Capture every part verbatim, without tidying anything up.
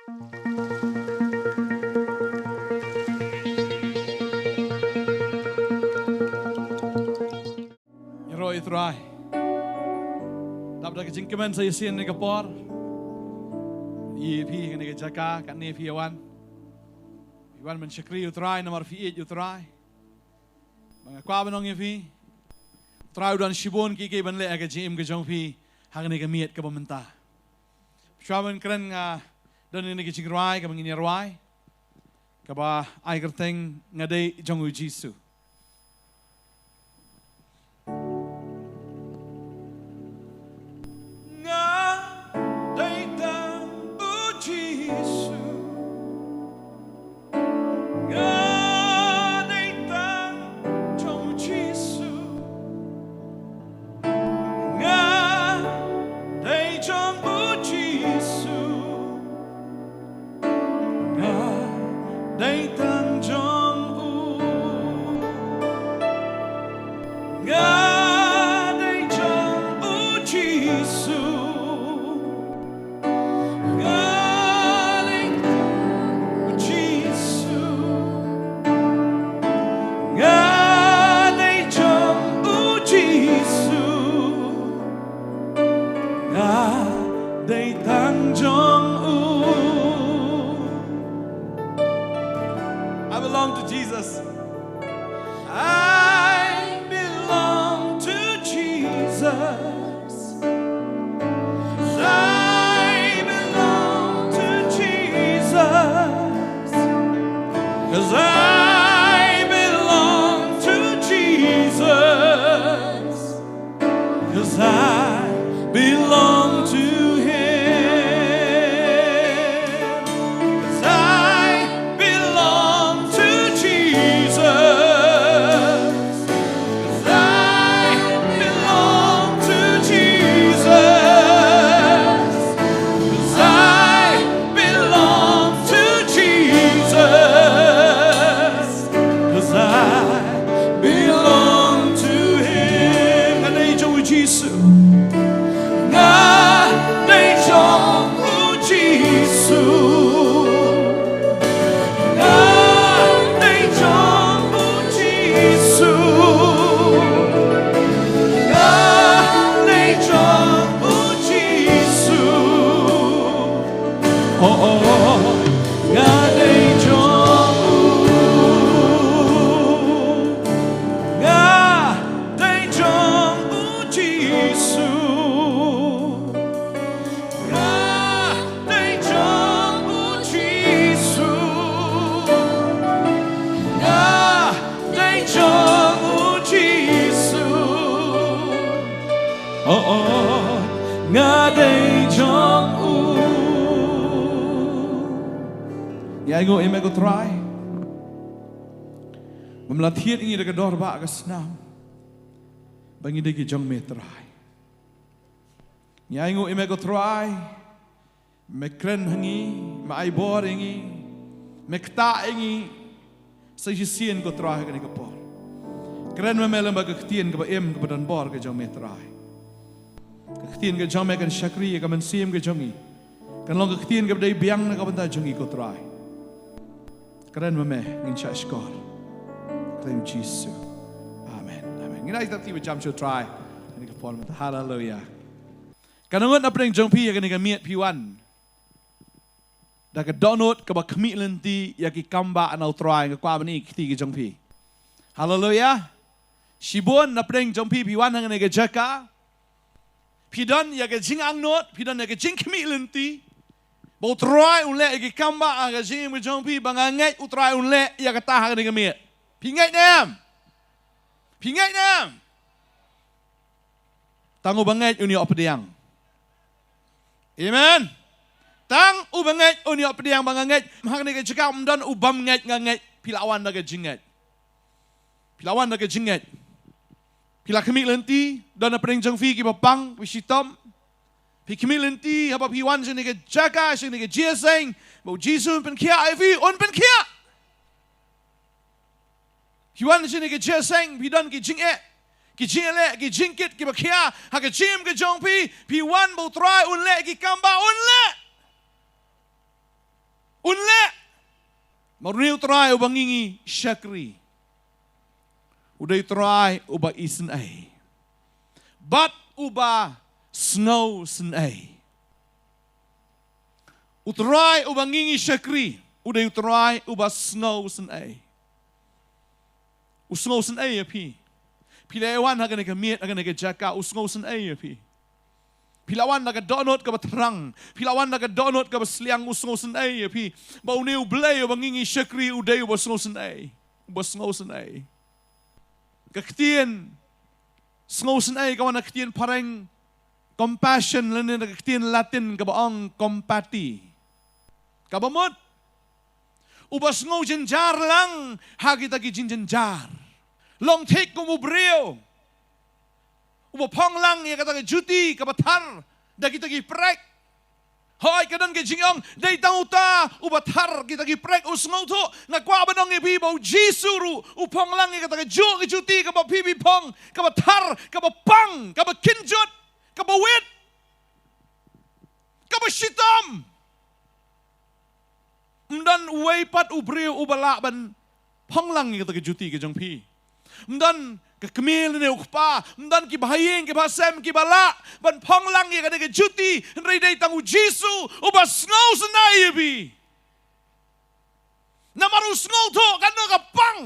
Ïaroh ïa u Trai. Dap da ka jingkmen sa shisien ïa kane ka por. Ïa phi ha kane ka jaka, katne phi ïa wan. Phi wan ban shakri ïa u Trai, namar phi ïeit ïa u Trai. Ba nga kwah ban ong ïa phi, u Trai u don shibun kiei kiei ban leh ha ka jingim ka jong phi ha kane ka miet kaba mynta. Shuwa ban kren nga don ïa kane ka jingrwai kaba ngin ïa rwai, kaba ai kyrteng Nga Dei Jong U Jisu. Nga dei tang U Jisu. Nga dei tang jong U Jisu. Nga dei jong U Jisu. Nga dei tang jong U. Nga dei jong U Jisu. Nga dei jong U Jisu. Nga dei jong U Jisu. Nga dei tang jong U. I belong to Jesus. I belong to Jesus. I belong to Jesus. 'Cause I belong to Jesus. 'Cause I belong to Him. 'Cause I belong to Jesus. 'Cause I belong to Jesus. 'Cause I belong to Jesus. 'Cause I belong to Him. Nga dei jong U Jisu. Nga dei jong U Jisu. Nga dei jong U Jisu. Nga dei jong U Jisu. Oh, oh, nga dei jong U. Nga dei jong U Jisu. Nga dei jong U Jisu. Nga dei jong U Jisu. Oh, oh, nga dei jong U. Ngi ainguh ïa me ko Trai. Bym la thied ïa ngi da ka dor ba ka snam. Ba ngi dei ki jong me Trai. Ngi ainguh ïa me ko Trai. Me kren ha ngi, me ai bor ïa ngi, me ktah ïa ngi. Sa shisien ko Trai ha kane ka por. Kren ma me lem bad ka ktien kaba im kaba don bor ka jong me Trai. Ka ktien ka jong me kan shakri ïa ka mynsiem ka jong ngi. Kan long ka ktien kaba dei biang na ka bynta jong ngi ko Trai. Kren ma me ngin shah shkor. Kren Jisu. Amen. Amen. Ngin ai tap ti ba jam sha u Trai. Kane ka por mynta. Haleluia. Ka nongot na pdeng jong phi ïa kane ka miet phi wan da ka dohnud kaba khmih lynti ïa ki kam ba na u Trai, nga kwah ban ïa kti ki jong phi. Haleluia. Shibun na pdeng jong phi phi wan ha kane ka jaka. Phi don ïa ka jingangnud, phi don ïa ka jingkhmih lynti. Ba u Trai un leh ïa ki kam ba ha ka jingim ka jong phi, ba nga ngeit u Trai un leh ïa kata ha kane ka miet. Phi ngeit ne em? Phi ngeit ne em? Tang uba ngeit un ïoh pdiang. Amen. Tang uba ngeit un ïoh pdiang ba nga ngeit. Ha kane ka jaka ym don u bym ngeit nga ngeit. Phi la wan da ka jingngeit. Phi la wan da ka jingngeit. Phi la khmih lynti, don na pdeng jong phi kiba pang, kiba shitom. Phi khmih lynti, haba phi wan sha kane ka jaka, sha kane ka jingïaseng. Ba u Jisu un pynkhiah ïa phi, un pynkhiah. Phi wan sha kane ka jingïaseng, phi don ki jingeh, ki jingeh leh, ki jingkit, kiba khia ha ka jingim ka jong phi, phi wan ba u Trai un leh ki kam ba un leh. Namar une u Trai uba ngi ngi shakri u dei u Trai uba isynei bad uba sngewsynei. U Trai uba ngi ngi shakri u dei u Trai uba sngewsynei. U sngewsynei ïa phi. Phi la wan ha kane ka miet, ha kane ka jaka, u sngewsynei ïa phi. Phi la wan da ka dohnud kaba thrang, phi la wan da ka dohnud kaba sliang, u sngewsynei ïa phi. Ba une u Blei uba ngi ngi shakri u dei uba sngewsynei. Uba sngewsynei. Ka ktien sngewsynei ka wan na ka ktien phareng compassion lane na ka ktien Latin kaba ong compati. Kaba mut uba sngewjynjar lang ha kita ki jingjynjar. Long thik kum u briew uba phong lang ïa kata ka juti kaba thar da kita ki prek. Hooid, ka don ka jingong, dei tang uta uba thar kita ki prek u sngewthuh. Nga kwah ban ong ïa phi ba u Jisu ruh u phong lang ïa kata ka juh ka juti kaba phi phi phong, kaba thar, kaba pang, kaba kynjut, kaba wit, kaba shitom. Ym don uwei pat u briew uba lah ban phong lang ïa kata ka juti ka jong phi. Ym don ka kmie lane u kpa, ym don ki bahaïing ki bahasem kiba lah ban phong lang ïa kata ka juti, hynrei dei tang u Jisu uba sngewsynei ïa phi. Namar u sngewthuh katno ka pang,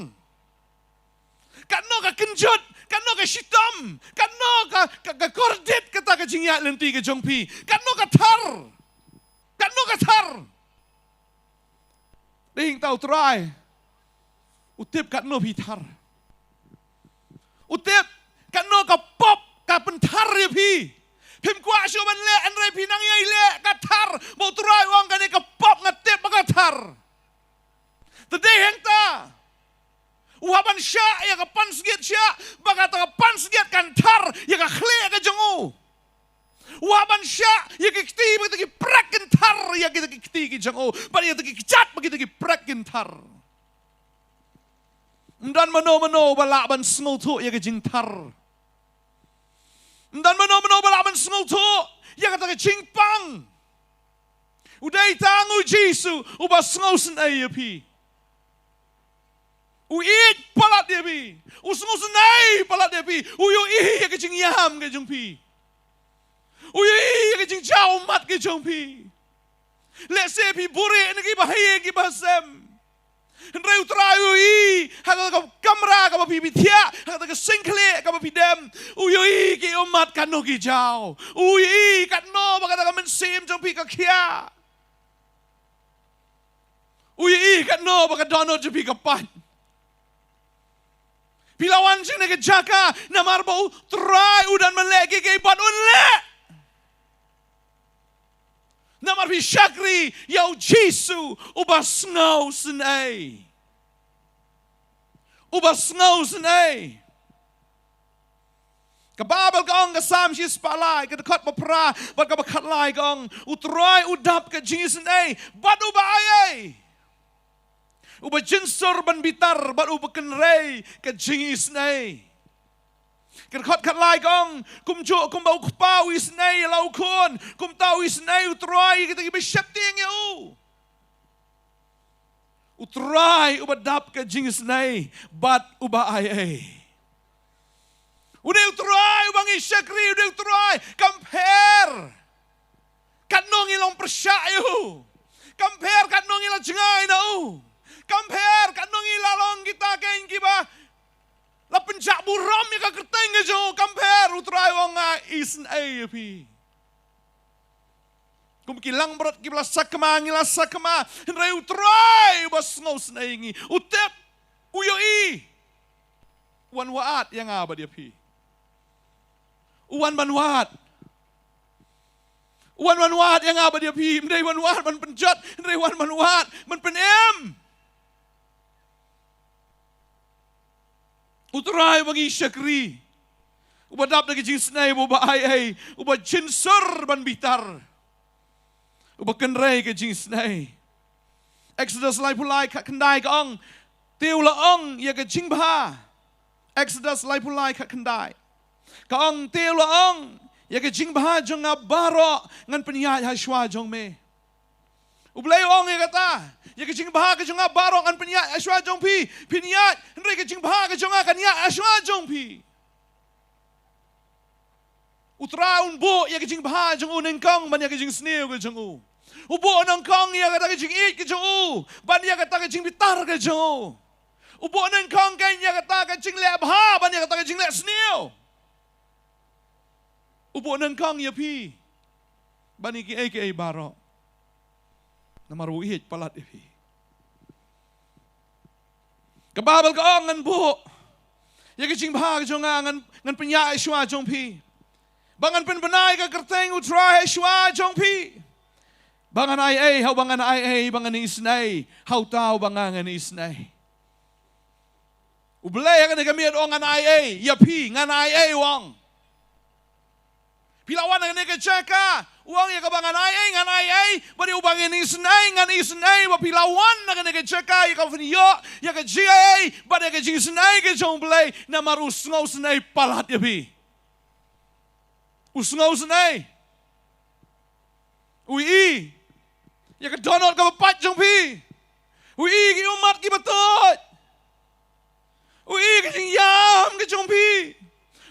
katno ka kynjut, katno ka shitom, katno ka, ka, ka kordit kata ka jingïaid lynti ka jong phi, katno ka thar, katno ka thar. Dei hangta u Trai u tip katno phi thar. U tip katno ka pop ka pynthar ïa phi. Phim kwah shuh ban leh, hynrei phi nang ïai leh, ka thar. Ba u Trai u ong, kane ka pop nga tip ba ka thar. Te dei hangta u hap ban shah ïa ka pansngiat shah, ba kata ka pansngiat kan thar ïa ka khlieh ka jong u. U hap ban shah ïa ki kti ba kita ki prek kin thar ïa kita ki kti ki jong u, bad ïa kita ki kjat ba kita ki prek kin thar. Ym don mano mano ba lah ban sngewthuh ïa ka jingthar. Ym don mano mano ba lah ban sngewthuh ïa kata ka jingpang. U dei tang u Jisu uba sngewsynei ïa phi. U ïeit palat ïa phi. U sngewsynei palat ïa phi. U ïohi ïa ka jingïam ka jong phi. U ïohi ïa ka jingjaw mat ka jong phi. Lehse phi buhrieh na ki bahaïing ki bahasem, hynrei u Trai u ïohi ha kata ka kamra kaba phi phi thiah, ha kata ka singkhlieh kaba phi dem. U ïohi ki ummat katno ki jaw. U ïohi katno ba kata ka mynsiem jong phi ka khiah. U ïohi katno ba ka dohnud jong phi ka pait. Phi la wan sha kane ka jaka namar ba u Trai u don ban leh kiei kiei bad un leh. Namar phi shakri ïa u Jisu uba sngewsynei. Uba sngewsynei. Ka Baibl ka ong, ka Salm shispah lai, ka dkhot ba phra bad kaba khatlai ka ong, u Trai u dap ka jingisynei bad uba aiei, uba jynsur ban bitar bad uba kynrei ka jingisynei. Ka dkhot khatlai ka ong, kumjuh kumba u kpa u isynei ïa la u khun, kumta u isynei u Trai ïa kita kiba sheptieng ïa u. U Trai uba dap ka jingisynei bad uba aiei. U dei u Trai uba ngi shakri, u dei u Trai. Kam pher katno ngi long pyrshah ïa u, kam pher katno ngi la jngai na u, kam pher katno ngi la long kita keiñ kiba la pynjah burom ïa ka kyrteng ka jong u, kam pher. U Trai u ong, nga isynei ïa phi. Kum ki langbrot kiba la sakma ngi la sakma, hynrei u Trai uba sngewsynei ïa ngi u tip, u ïohi. U wan wad ïa nga bad ïa phi. U wan ban wad. U wan ban wad ïa nga bad ïa phi. Ym dei wan wad ban pynjot, hynrei u wan ban wad ban pynim. U Trai uba ngi shakri, uba dap da ka jingisynei, uba aiei, uba jynsur ban bitar, uba kynrei ka jingisynei. Exodus laiphew lai khatkhyndai ka ong, te u la ong ïa ka jingbha. Exodus laiphew lai khatkhyndai ka ong, te u la ong, ïa ka jingbha jong nga baroh ngan pynïaid ha shuwa jong me. U Blei u ong ïa kata, ïa ka jingbha ka jong nga baroh ngan pynïaid ha shuwa jong phi. Phin ïaid, hynrei ka jingbha ka jong nga kan ïaid ha shuwa jong phi. U Trai un buh ïa ka jingbha jong u nyngkong ban ïa ka jingsniew ka jong u. U buh nyngkong ïa kata ka jingïeit ka jong u ban ïa kata ka jingbitar ka jong u. U buh nyngkong kein ïa kata ka jingleh bha ban ïa kata ka jingleh sniew. U buh nyngkong ïa phi ban ïa kiei kiei baroh. Namar u ïeit palat ïa phi. Ka Baibl ka ong, ngan buh ïa ka jingbha ka jong nga, ngan, ngan pynïaid ha shuwa jong phi. Ba ngan pynbna ïa ka kyrteng U Trai ha shuwa jong phi. Ba ngan ai ei ha uba ngan ai ei, ba ngan isynei ha uta uba nga ngan isynei. U Blei ha kane ka miet u ong ngan ai ei ïa phi, ngan ai ei, u ong. Phi la wan ha kane ka jaka, u ong ïa kaba ngan ai ei, ngan ai ei, bad ïa uba ngan isynei, ngan isynei, ba phi la wan ha kane ka jaka ïa kaba phin ïoh ïa ka jingai ei bad ïa ka jingisynei ka jong U Blei, namar u sngewsynei palat ïa phi. U sngewsynei. U ïohi ïa ka dohnud kaba pait jong phi. U ïohi ïa ki ummat kiba tuid. U ïohi ïa ka jingïam ka jong phi.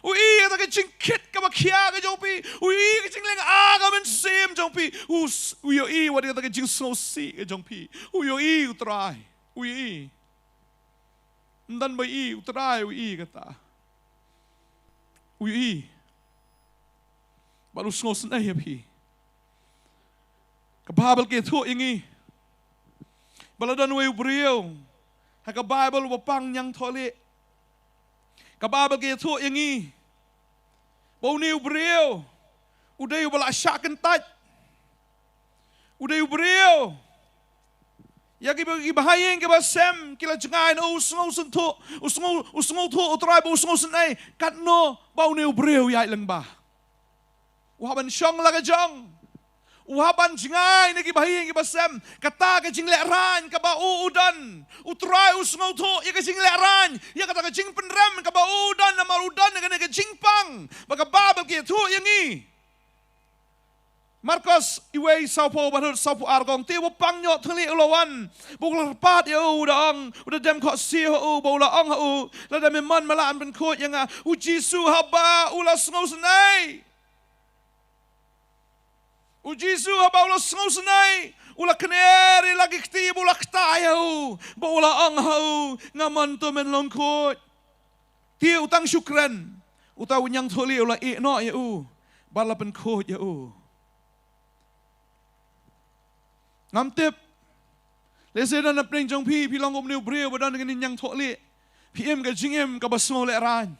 U ïohi ïa ka jingkit kaba khia ka jong phi. U ïohi ïa ka jinglynga ka mynsiem jong phi. U s-, u ïohi ïa ka jingsngewsih ka jong phi. U ïohi U Trai. U ïohi. Ym don ba ïohi, U Trai u ïohi kata. U ïohi. Bad u sngewsynei ïa phi. Ka Baibl ka ïathuh ïa ngi ba la don uwei u briew ha ka Baibl uba pang ñiangthohlieh. Ka Baibl ka ïathuh ïa ngi ba une u briew u dei uba la shah kyntait. U dei u briew. Ïa kiba, kiba ha ïing kiba sem ki la jngai na u, u sngewsynei, u sngew, u sngewthuh U Trai ba u sngewsynei. Katno ba une u briew u ïaid lyngba. U hap ban shong la ka jong. U hap ban jngai na kiba ha ïing kiba sem. Kata ka jinglehrain kaba u, u don. U Trai u sngewthuh ïa ka jinglehrain, ïa kata ka jingpynrem kaba u don, namar u don ha kane ka jingpang. Ba ka Baibl ka ïathuh ïa ngi. Markos uwei, sawphew bad sawphew ar ka ong, te uba pang ñiangthohlieh u la wan bad u la kyrpad ïa u, u da ong, u da dem khohsiew ha u bad u la ong ha u, lada me mon me lah ban pynkhuid ïa nga. U Jisu haba u la sngewsynei. U Jisu haba u la sngewsynei, u la kner ïa la ki kti bad u la ktah ïa u bad u la ong ha u, nga mon, to men long khuid. Te u tang shu kren, uta u ñiangthohlieh u la ïeh noh ïa u bad la pynkhuid ïa u. Ngam tip. Lehse don napdeng jong phi, phi long kum une u briew ba don kane ka ñiangthohlieh. Phi im ka jingim kaba sngewlehrain.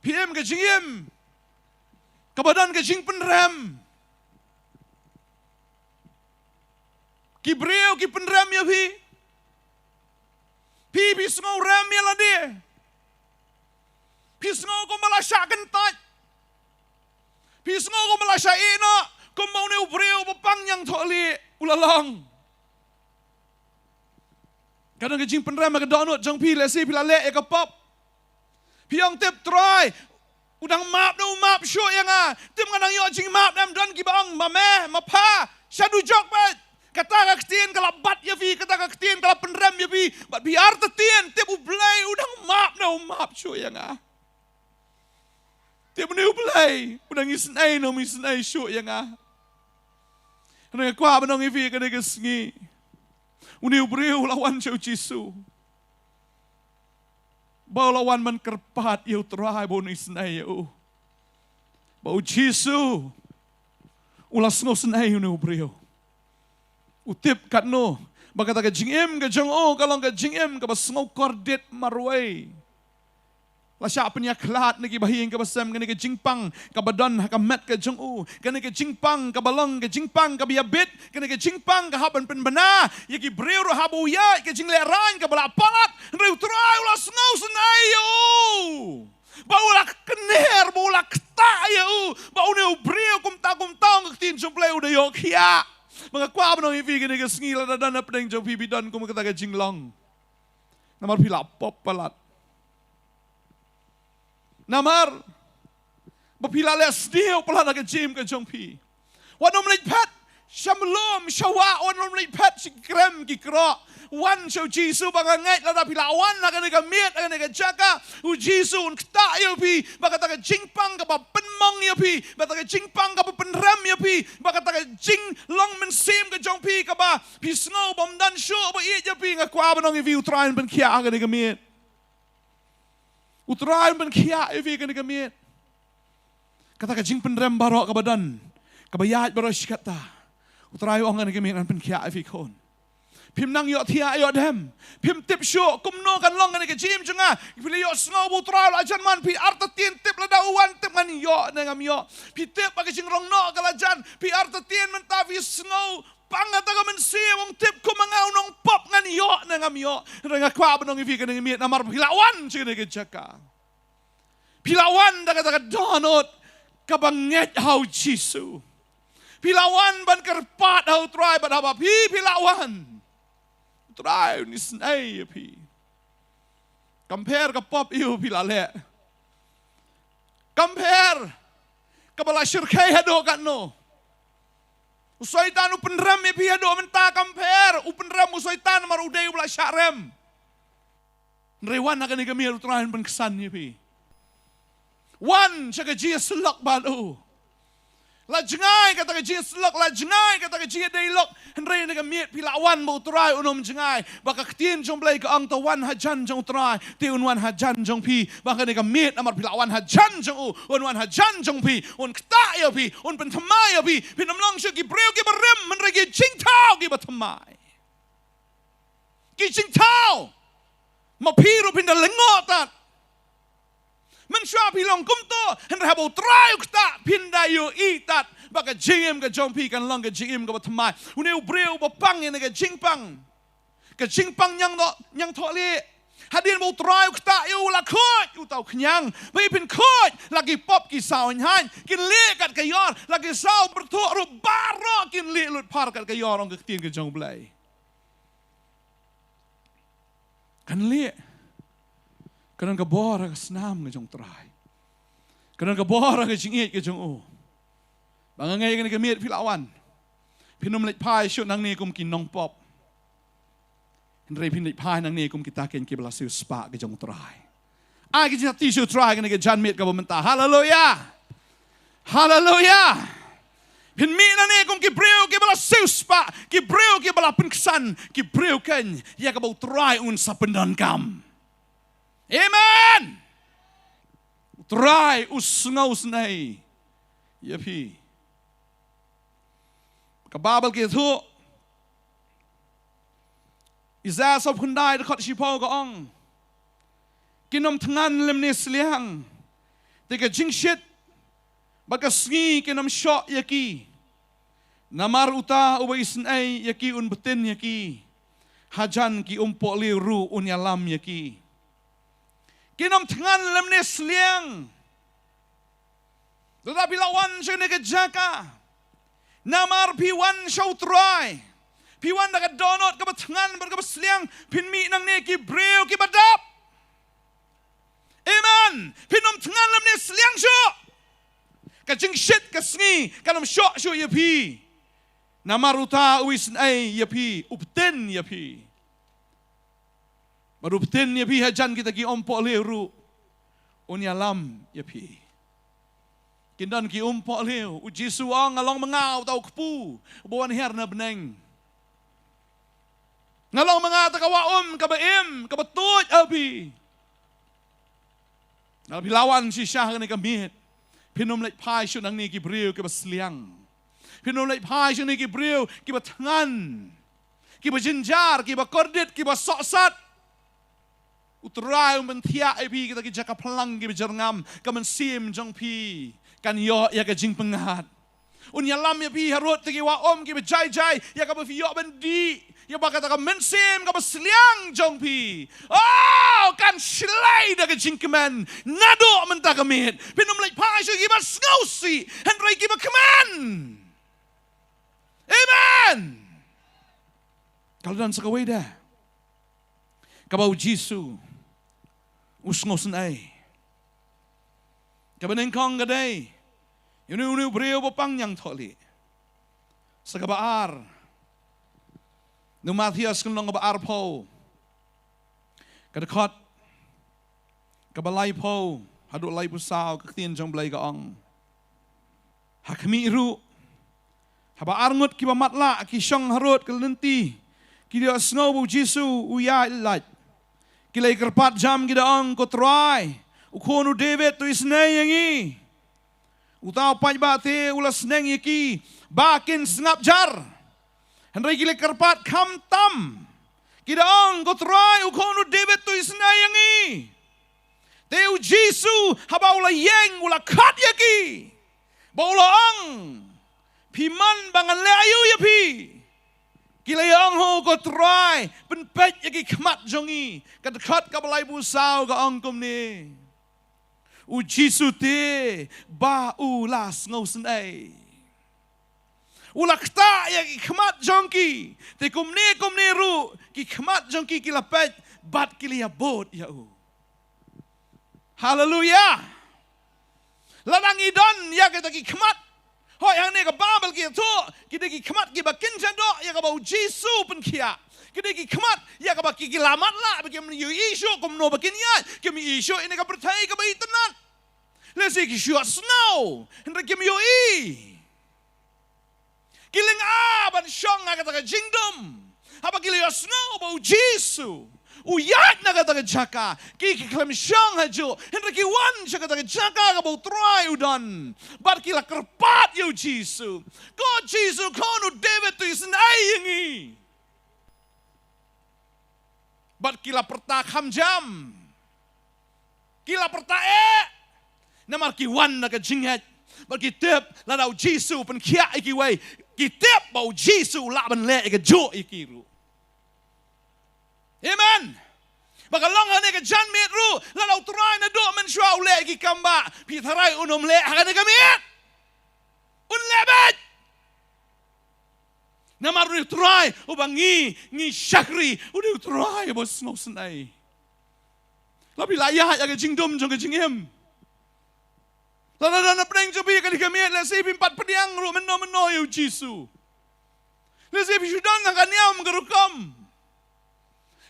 Phi im ka jingim kaba don ka jingpynrem. Ki briew ki pynrem ïa phi. Phi, phi sngew rem ïa lade. Phi sngew kumba la shah kyntait. Phi sngew kumba la shah ïeh noh, kumba une u briew ba pang ñiangthohlieh u la long. Ka don ka jingpynrem ha ka dohnud jong phi, lehse phi la leh ïa ka pop. Phi ong, tip Trai u dang map, u dang map shuh ïa nga. Tip nga dang ïoh jingmap, ne em don kiba ong, ma mei, ma pa, sha dujok beit. Kata ka ktien ka la bat ïa phi, kata ka ktien ka la pynrem ïa phi. Bad phi artatien, tip U Blei u dang map, u dang map shuh ïa nga. Tip une U Blei u dang isynei, u dang isynei shuh ïa nga. Nga kwah ban ong ïa phi kane ka sngi, une u briew u la wan sha U Jisu. Ba u la wan ban kyrpad ïa U Trai ba un isynei ïa u. Ba U Jisu u la sngewsynei ïa une u briew. U tip katno ba kata ka jingim ka jong u ka long ka jingim kaba sngewkordit marwei. La shah pynïakhlad na kiba ha ïing kiba sem, kane ka jingpang kaba don ha ka met ka jong u, kane ka jingpang kaba long ka jingpang kaba ïabit, kane ka jingpang ka hap ban pynbna ïa ki briew ruh haba u ïaid ka jinglehrain kaba la palat. Hynrei U Trai u la sngewsynei ïa u. Ba u la kner, ba u la ktah ïa u, ba une u briew kumta kumta, ong ka ktien jong U Blei, u da ïoh khiah. Ba nga kwah ban ong ïa phi kane ka sngi, lada don napdeng jong phi, phi don kum kata ka jinglong. Namar phi la pop palat. Namar ba phi la leh sniew palat ha ka jingim ka jong phi. Wat nym leit phet Sha mlum, sha wah, wan lum leit phet sha ki krem ki krok. Wan sha u Jisu ba nga ngeit lada phi la wan ha kane ka miet, ha kane ka jaka, u Jisu un ktah ïa phi, ba kata ka jingpang kaba pynmong ïa phi, ba kata ka jingpang kaba pynrem ïa phi, ba kata ka jinglong mynsiem ka jong phi kaba phi sngew bym don shuh ba ïeit ïa phi, nga kwah ban ong ïa phi u Trai un pynkhiah ha kane ka miet. U Trai un pynkhiah ïa phi ha kane ka miet. Kata ka jingpynrem baroh kaba don, kaba ïaid baroh shi katta, u Trai u ong ha kane ka miet ngan pynkhiah ïa phi khun. Phim nang ïohthiah ïoh dem. Phim tip shuh kumno kan long kane ka jingim jong nga. Phi la ïohsngew ba u Trai u la jan man, phi artatien tip lada u wan, tip ngan ïoh ne ngam ïoh. Phi tip ba ka jingrong noh ka la jan, phi artatien mynta phi sngew pang kata ka mynsiem, ong tip kum ma nga u nongpop ngan ïoh ne ngam ïoh. Hynrei nga kwah ban ong ïa phi ha kane ka miet, namar phi la wan sha kane ka jaka, phi la wan da kata ka dohnud kaba ngeit ha u Jisu. Phi la wan ban kyrpad ha u Trai, bad haba phi, phi la wan, u Trai un isynei ïa phi. Kam pher ka pop aïu phi la leh. Kam pher kaba la shyrkhei haduh katno. U Soitan u pynrem ïa phi haduh mynta, kam pher. U pynrem u Soitan namar u dei uba la shah rem. Hynrei wan ha kane ka miet, u Trai un pynksan ïa phi. Wan sha ka jingïasyllok bad u. La jngai kata ka jingïasyllok, la jngai kata ka jingïadei lok. Hynrei ha kane ka miet phi la wan ba u Trai un ym jngai. Ba ka ktien jong u Blei ka ong, to wan hajan jong u Trai, te un wan hajan jong phi. Ba ha kane ka miet namar phi la wan hajan jong u, un wan hajan jong phi, un ktah ïa phi, un pynthymmai ïa phi. Phin ym long shuh ki briew kiba rim, hynrei ki jingthaw kiba thymmai. Ki jingthaw. Ma phi ruh phin da lyngngoh tad. Mynshuwa phi long kumto, hynrei haba u Trai u ktah, phin da ïohi tad ba ka jingim ka jong phi kan long ka jingim kaba thymmai. Une u briew uba pang ïa kane ka jingpang, ka jingpang ñiangthoh, ñiangthohlieh. Hadien ba u Trai u ktah ïa u, la khuid uta u khñiang. Ba ïa phin khuid, la ki pop ki saw hynhaiñ, kin lieh kat ka ïor, la ki saw pyrthuh ruh baroh kin lieh lut phar kat ka ïor, ong ka ktien ka jong u Blei. Kan lieh. Kan don ka bor ha ka snam ka jong u Trai. Kan don ka bor ha ka jingïeit ka jong u. Ba nga ngeit ha kane ka miet phi la wan, phin ym leit phai shuh nangne kum ki nongpop. Hynrei phin leit phai nangne kum kita ken kiba la siewspah ka jong u Trai. Ai ka jingïaid sha u Trai ha kane ka janmiet kaba mynta. Haleluia. Haleluia. Phin mih nangne kum ki briew kiba la siewspah, ki briew kiba la pynksan, ki briew ken ïa kaba u Trai un sa pyndonkam. Amen. U Trai u sngewsynei ïa phi. Ka Baibl ka ïathuh, Isaiah sawphew khyndai dkhot shiphew ka ong, kin ym thngan lymne sliang, te ka jingshit bad ka sngi kin ym shoh ïa ki. Namar uta uba isynei ïa ki un btin ïa ki, hajan ki umpohliew ruh un ïalam ïa ki. Kin ym thngan lymne sliang. Lada phi la wan sha kane ka jaka, namar phi wan sha u Trai, phi wan da ka dohnud kaba thngan bad kaba sliang, phin mih nangne ki briew kiba dap. Amen. Phin ym thngan lymne sliang shuh. Ka jingshit ka sngi kan ym shoh shuh ïa phi. Namar uta u isynei ïa phi, u btin ïa phi. Bad u btin ïa phi hajan kita ki umpohliew ruh un ïalam ïa phi. Kin don ki umpohliew. U Jisu u ong, nga long ma nga uta u kpu uba wan hiar na bneng. Nga long ma nga uta ka wah um kaba im, kaba tuid ha phi. Lada phi la wan shisha ha kane ka miet, phin ym leit phai shuh nangne ki briew kiba sliang. Phin ym leit phai shuh nangne ki briew kiba thngan, kiba jynjar, kiba kordit, kiba sohsat. U Trai un pynthiah ïa phi kita ki jaka phlang kiba jyrngam, ka mynsiem jong phi kan ïoh ïa ka jingpyngngad. Un ïalam ïa phi harud kita ki wah um kiba jai jai, ïa kaba phi ïoh ban dih ïa ba kata ka mynsiem kaba sliang jong phi. Oh, kan shlei da ka jingkmen naduh mynta ka miet. Phin ym leit phai shuh kiba sngewsih, hynrei kiba kmen. Amen. Ka la don sa kawei de kaba u Jisu u sngewsynei. Kaba nyngkong ka dei ïa une, une u briew ba pang ñiangthohlieh. Sa kaba ar, na u Mathaios ka lynnong kaba arphew, ka dkhot kaba laiphew haduh laiphew saw, ka ktien jong U Blei ka ong: Ha khmih ruh, haba arngut kiba matlah ki shong harud ka lynti, ki ïohsngew ba U Jisu u ïaid lait, ki la ïa kyrpad jam, ki da ong: Ko Trai, u khun u David, to isynei ïa ngi. Uta u paidbah te u la sneng ïa ki ba kin sngap jar, hynrei ki la kyrpad khamtam, ki da ong: Ko Trai, u khun u David, to isynei ïa ngi. Te U Jisu, haba u la ïeng, u la khot ïa ki, bad u la ong: Phi mon ba ngan leh aïu ïa phi? Ki la ïa ong: Ho, ko Trai, pynpeit ïa ki khmat jong ngi. Ka dkhot kaba laiphew saw ka ong kumne: U Jisu te ba u la sngewsynei, u la ktah ïa ki khmat jong ki. Te kumne kumne ruh ki khmat jong ki ki la peit bad ki la ïa bud ïa u. Haleluia. Lada ngi don ïa kita ki khmat, hooid, hangne ka Baibl ki ïathuh, ki dei ki khmat kiba kynja doh ïa kaba U Jisu u pynkhiah. Ki dei ki khmat ïa kaba ki, ki la matlah, ba kim ïohi shuh kumno ba kin ïaid, kim ïohi shuh ïa kane ka pyrthei kaba itynnad. Lehse ki shu ïohsngew, hynrei kim ïohi. Ki lyngngoh ban shong ha kata ka jingdum. Haba ki la ïohsngew ba U Jisu u ïaid na kata ka jaka, ki, ki khlem shong hajuh, hynrei ki wan sha kata ka jaka kaba U Trai u don, bad ki la kyrpad ïa U Jisu: Ko Jisu, khun u David, to isynei ïa ngi. Bad ki la pyrta kham jam, ki la pyrta eh, namar ki wan na ka jingngeit, bad ki tip lada U Jisu u pynkhiah ïa kiwei, ki tip ba U Jisu u lah ban leh ïa kajuh ïa ki ruh. Amen. Ba ka long hangne ka janmiet ruh, lada U Trai naduh mynshuwa u leh ïa ki kam ba, phi tharai un ym leh ha kane ka miet? Un leh beit. Namar U Trai uba ngi, ngi shakri, U Trai uba sngewsynei. La phi la ïaid ïa ka jingdum jong ka jingim. Lada don na pdeng jong phi kane ka miet, lehse phim pat pdiang ruh mynno mynno ïa U Jisu. Lehse phi shu don ha ka niam ka rukom.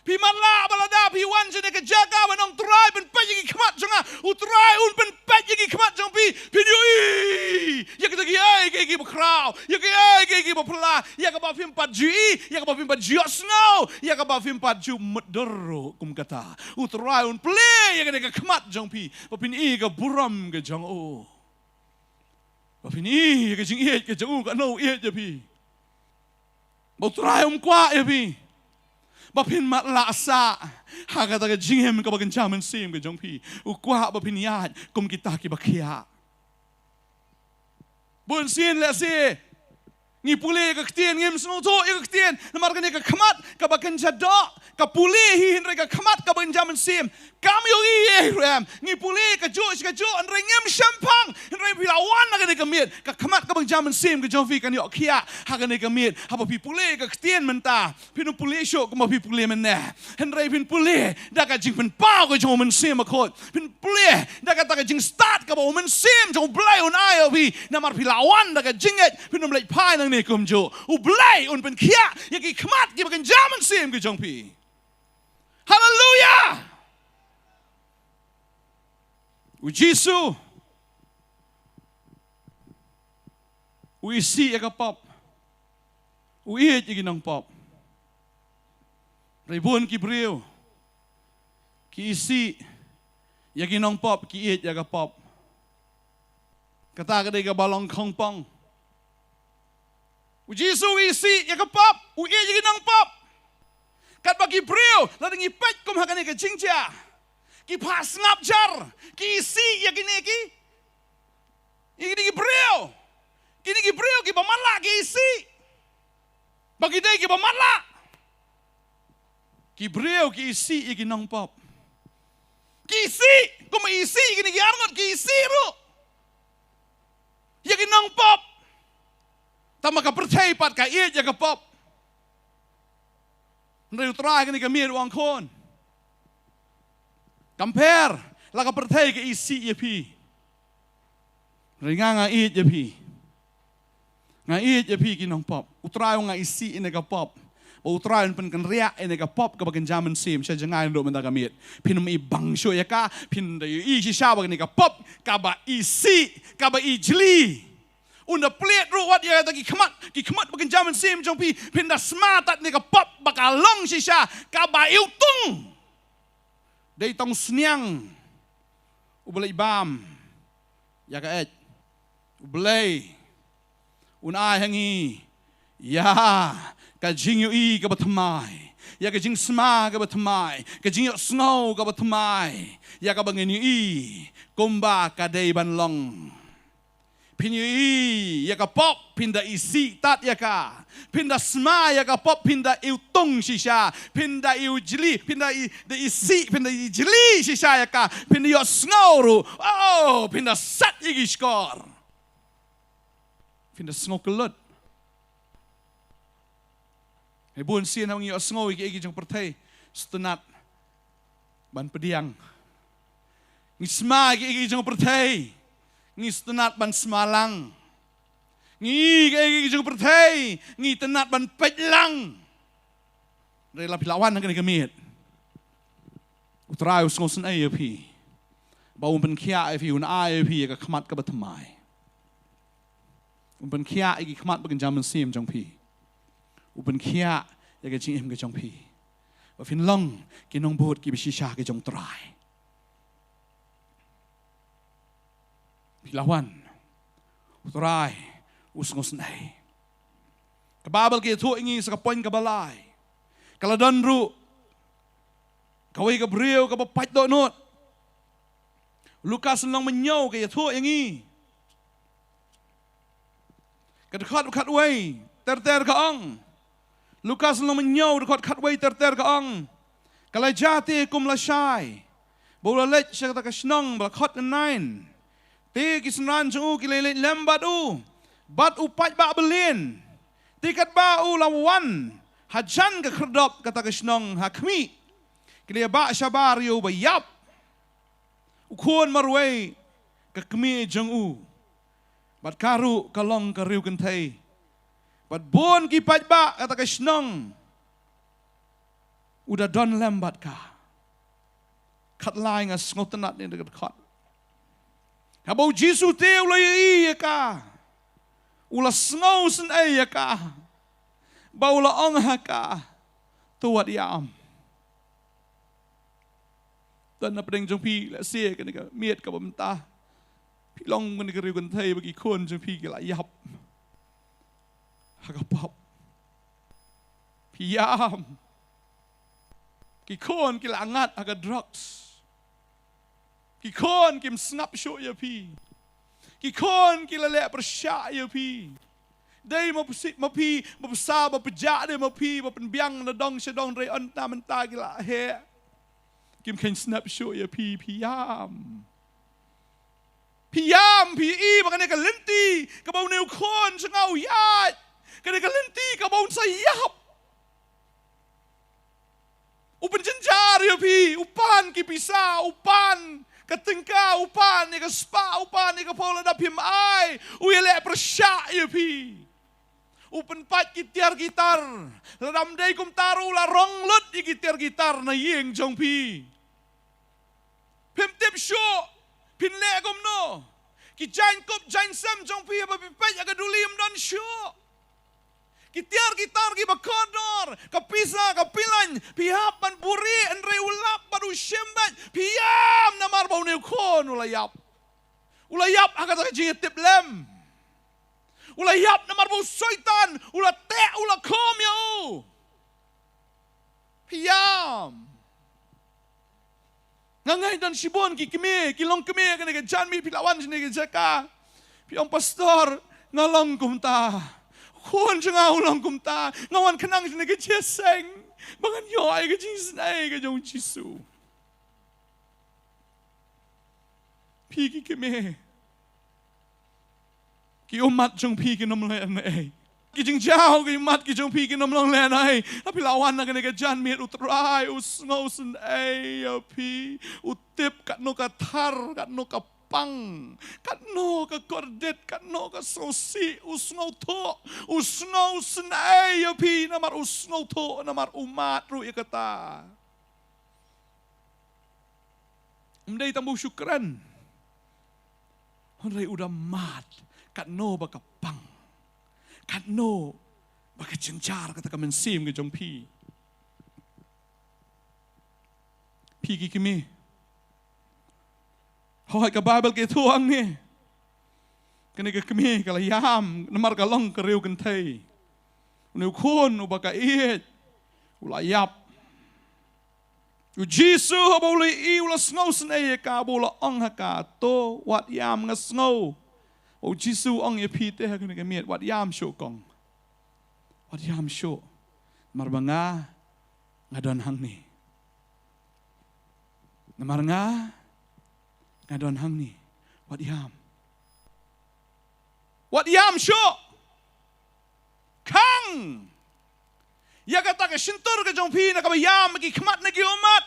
Phi matlah ba lada phi wan sha kane ka jaka ban ong: Trai, pynpeit ïa ki khmat jong nga, U Trai un pynpeit ïa ki khmat jong phi. Phin ïohi ïa kita kiei kiei kiba khraw, ïa kiei kiei kiba phylla, ïa kaba phim pat ju i, ïa kaba phim pat ju ïohsngew, ïa kaba phim pat ju mutdur ruh kum kata. U Trai un plie ïa kane ka khmat jong phi ba phin i ka burom ka jong u, ba phin i ïa ka jingïeit ka jong u, kano u ïeit ïa phi. Ba U Trai um kwah ïa phi ba phin matlah sah ha kata ka jingim kaba kynja mynsiem ka jong phi. U kwah ba phin ïaid kum kita kiba khiah. Bun sien lehse ngi pule ïa ka ktien, ngim sngewthuh ïa ka ktien, namar kane ka khmat kaba kynja doh ka pule hi, hynrei ka khmat kaba kynja mynsiem kam ïohi ei ruh em. Ngi pule kajuh shi kajuh, hynrei ngim shemphang, hynrei phi la wan na kane ka miet, ka khmat kaba kynja mynsiem ka jong phi kan ïoh khiah ha kane ka miet. Haba phi pule ka ktien mynta, phin ym pule shuh kumba phi pule mynne, hynrei phin pule da ka jingpynpaw ka jong U Mynsiem Bakhuid. Phin pule da kata ka jingstad kaba U Mynsiem jong U Blei un ai ïa phi. Namar phi la wan da ka jingngeit, phin ym leit phai nangne kumjuh. U Blei un pynkhiah ïa ki khmat kiba kynja mynsiem ka jong phi. Haleluia! U Jisu u isih ïa ka pop, u ïeit ïa ki nongpop. Hynrei bun ki briew ki isih ïa ki nongpop, ki ïeit ïa ka pop. Kata ka dei kaba long khongpong. U Jisu u isih ïa ka pop, u ïeit ïa ki nongpop. Katba ki briew, lada ngi peit kum ha kane ka jingjia, ki phah sngap jar, ki isih ïa kine ki, ïa kine ki briew. Kine ki briew kiba matlah ki isih ba ki dei kiba matlah. Ki briew ki isih ïa ki nongpop. Ki isih, kumba isih ïa kine ki arngut, ki isih ruh ïa ki nongpop. Tangba ka pyrthei pat ka ïeit ïa ka pop. Hynrei U Trai kane ka miet u ong, khun, kam pher, la ka pyrthei ka isih ïa phi, hynrei nga, nga ïeit ïa phi. Nga ïeit ïa phi ki nongpop. U Trai u nga isih ïa ka pop. Ba U Trai un pynkynriah ïa ka pop kaba kynja mynsiem sha jngai naduh mynta ka miet. Phin ym i bang shuh ïa ka, phin da i shisha ba kane ka pop kaba isih, kaba ijli. Un da plie ruh wat ïa kata ki khmat, ki khmat ba kynja mynsiem jong phi, phin da sma tad ïa ka pop ba ka long shisha kaba iwtung. Dei tang sniang uba leit bam ïa ka eit. U Blei un ai ha ngi ïa ka jingïohi kaba thymmai, ïa ka jingsma kaba thymmai, ka jingïohsngew kaba thymmai, ïa kaba ngin ïohi kumba ka dei ban long. Phin ïohi ïa ka pop, phin da isih tad ïa ka. Phin da sma ïa ka pop, phin da iwtung shisha. Phin da iwjli, phin da i, da isih, phin da ijli shisha ïa ka. Phin da ïohsngew ruh. Oh, phin da sat ïa ki shkor. Phin da sngew kyllut. Hei bun sien haba ngi ïohsngew ïa ki, ïa ki jong pyrthei, sngewtynnat ban pdiang. Ngi sma ïa ki, ïa ki jong pyrthei, ngi sngewtynnat ban sma lang. Ngi ïohi ïa ki, ïa ki jong pyrthei, ngi tynnat ban peit lang. Hynrei lada phi la wan ha kane ka miet, U Trai u sngewsynei ïa phi. Ba un pynkhiah ïa phi, un ai ïa phi ïa ka khmat kaba thymmai. Un pynkhiah ïa ki khmat ba kynja mynsiem jong phi. Un pynkhiah ïa ka jingim ka jong phi. Ba phin long ki nongbud kiba shisha ki jong U Trai. Phi la wan. U Trai u sngewsynei. Ka Baibl ka ïathuh ïa ngi sa ka point kaba lai. Ka la don ruh kawei ka briew kaba pait dohnud. Lukas lynnong mynñiew ka ïathuh ïa ngi. Ka dkhot khatwei ter ter ka ong. Lukas lynnong mynñiew dkhot khatwei ter ter ka ong. Ka la jia te kum lashai ba u la leit sha kata ka shnong ba la khot Nain. Te ki synran jong u ki la leit lem bad u, bad u paidbah byllieng. Te katba u la wan hajan ka khyrdop kata ka shnong ha khmih, ki la ïabah shabar ïa u ba ïap. U khun marwei ka kmie jong u, bad ka ruh ka long ka riewkynthei, kynthei. Bad bun ki paidbah kata ka shnong u da don lem bad ka. Khatlai, nga sngewtynnat ïa kane ka dkhot. Haba u Jisu te u la ïohi ïa ka, u la sngewsynei ïa ka, ba u la ong ha ka, to wat ïam. Don na pdeng jong phi lehse kane ka miet kaba mynta, phi long kane ka riewkynthei ba ki khun jong phi ki la ïap ha ka pop. Phi ïam. Ki khun ki la ngat ha ka drugs. Ki khun kim sngap shuh ïa phi. Ki khun ki la leh pyrshah ïa phi. Dei ma phi, ma phi, ma phi sa ba pjah, dei ma phi ba pynbiang na dong sha dong, hynrei hynda mynta ki la heh. Kim kheiñ sngap shuh ïa phi, phi ïam. Phi ïam, phi i ba kane ka lynti kaba une u khun jong nga u ïaid, kane ka lynti kaba un sa ïap, u pynjynjar ïa phi, u pan ki pisa, u pan ka tyngka, u pan ïa ka spah, u pan ïa ka phew, lada phim ai, u ïaleh pyrshah ïa phi. U pynpait ki tiar ki tar. Lada ym dei kumta ruh u la rong lut ïa ki tiar ki tar na ïing jong phi. Phim tip shuh phin leh kumno. Ki jaiñkup jaiñsem jong phi haba phi peit ha ka duli ym don shuh. Ki tiar ki tar kiba kordor, ka pisa ka pilaiñ, phi hap ban buhrieh, hynrei u lap bad u shim beit. Phi ïam namar ba une u khun u la ïap. U la ïap ha kata ka jingïatiplem. U la ïap namar ba u Soitan u la teh, u la khum ïa u. Phi ïam. Nga ngeit don shibun ki kmie, ki longkmie kane ka janmiet, phi la wan shane ka jaka, phi ong, Pastor, nga long kumta. Khun jong nga u long kumta. Nga wan khnang shane ka jingïaseng ba ngan ïoh ïa ka jingisynei ka jong u Jisu. Phi ki kmie, ki ummat jong phi kin ym leh ei. Ki jingjaw ki ummat ki jong phi kin ym long leh ei. Lada phi la wan ha kane ka janmiet, U Trai u sngewsynei ïa phi. U tip katno ka thar, katno ka pang, katno ka kordit, katno ka sngewsih, u sngewthuh, u sngewsynei ïa phi, namar u sngewthuh, namar u mad ruh ïa kata. Ym dei tang ba u shu kren. Hynrei u da mad katno ba ka pang, katno ba ka jynjar kata ka mynsiem ka jong phi. Phi ki kmie. Hooid, ka Baibl ka ïathuh hangne. Kane ka kmie ka la ïam namar ka long ka riew kynthei. Une u khun uba ka ïeit u la ïap. U Jisu haba u la ïohi u la sngewsynei ïa ka, bad u la ong ha ka, to wat ïam, nga sngew. U Jisu u ong ïa phi te ha kane ka miet, wat ïam shuh kong. Wat ïam shuh. Namar ba nga, nga don hangne. Namar nga, nga don hangne. Wat ïam. Wat ïam shuh. Khang ïa kata ka shyntur ka jong phi na kaba ïam ha ki khmat na ki ummat.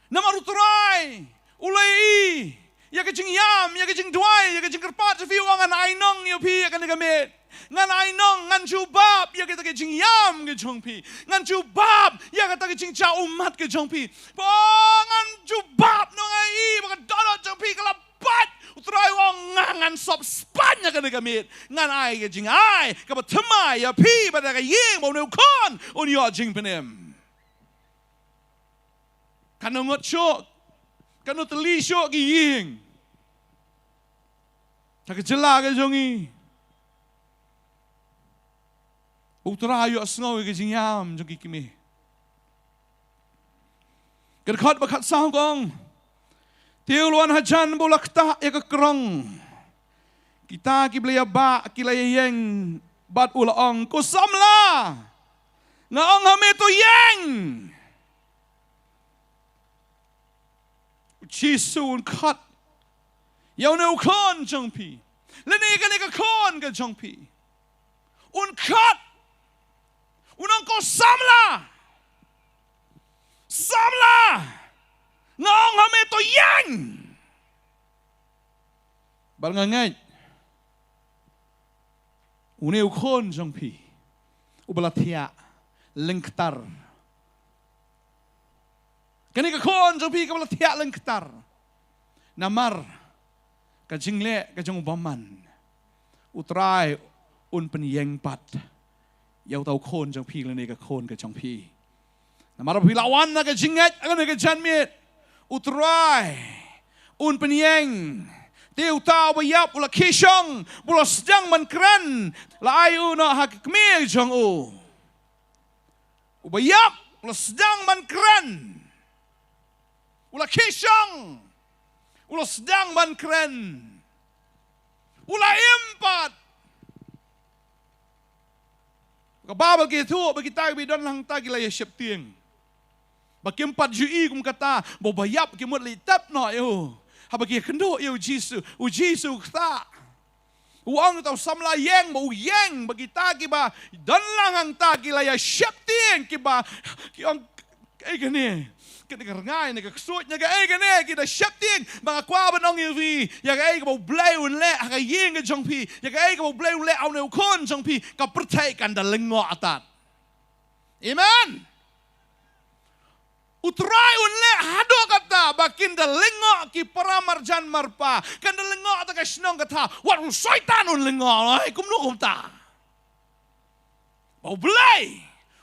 Namar u Trai u la ïohi ïa ka jingïam, ïa ka jingduwai, ïa ka jingkyrpad jong phi, u ong, ngan ai nong ïa phi ïa kane ka miet. Ngan ai nong, ngan jubab ïa kata ka jingïam ka jong phi. Ngan jubab ïa kata ka jingjia ummat ka jong phi. Ba ngan jubab nong, ai ba ka dohnud jong phi ka la pait. U Trai u ong, nga ngan sop spah ïa kane ka miet. Ngan ai ka jingai kaba thymmai ïa phi bad ïa ka ïing ba une u khun un ïoh jingpynim. Katno ngut shuh, katno tylli shuh ki ïing ha ka jylla ka jong ngi. U Trai u ïohsngew ïa ka jingïam jong ki kmie. Ka dkhot ba khatsaw ka ong, te u la wan hajan bad u la ktah ïa ka krong. Kita kiba la ïabah ki la ïeng bad u la ong, ko samla, nga ong ha me, to ïeng. U Jisu un khot ïa une u khun jong phi. Lane ïa kane ka khun ka jong phi. Un khot. Un ong, ko samla. Samla. Nga ong ha me, to ïeng. Bad nga ngeit une u khun jong phi uba la thiah lyngktar. Kane ka khun jong phi kaba la thiah lyngktar namar ka jingleh ka jong u bymman, u Trai un pynïeng pat ïa uta u khun jong phi lane ka khun ka jong phi. Namar ba phi la wan na ka jingngeit ha kane ka janmiet, u Trai un pynïeng. Te uta uba ïap u la khie shong, u la sdang ban kren, la ai u noh ha ka kmie jong u. Uba ïap u la sdang ban kren, u la khie shong, u la sdang ban kren, u la im pat. Ka Baibl ka ïathuh ba kita kiba don lang hangta ki la ïa sheptieng. Ba kim pat ju i kum kata, ba uba ïap ki mut leit tep noh ïa u. Haba ki ïakynduh ïa u Jisu, u Jisu u ktah. U ong ïa uta u samla, ïeng, ba u ïeng, ba kita kiba don lang hangta ki la ïa sheptieng, kiba ki ong, kaei kane? Kane ka rngai ne ka ksuid ne kaei kane? Ki da sheptieng. Ba nga kwah ban ong ïa phi, ïa kaei kaba U Blei un leh ha ka ïing ka jong phi, ïa kaei kaba U Blei un leh ha une u khun jong phi, ka pyrthei kan da lyngngoh tad. Amen. U Trai un leh haduh katta ba kin da lyngngoh ki para marjan marpa, kan da lyngngoh ta ka shnong ka thaw, wat u Soitan un lyngngoh, ai, kumno kumta. Ba U Blei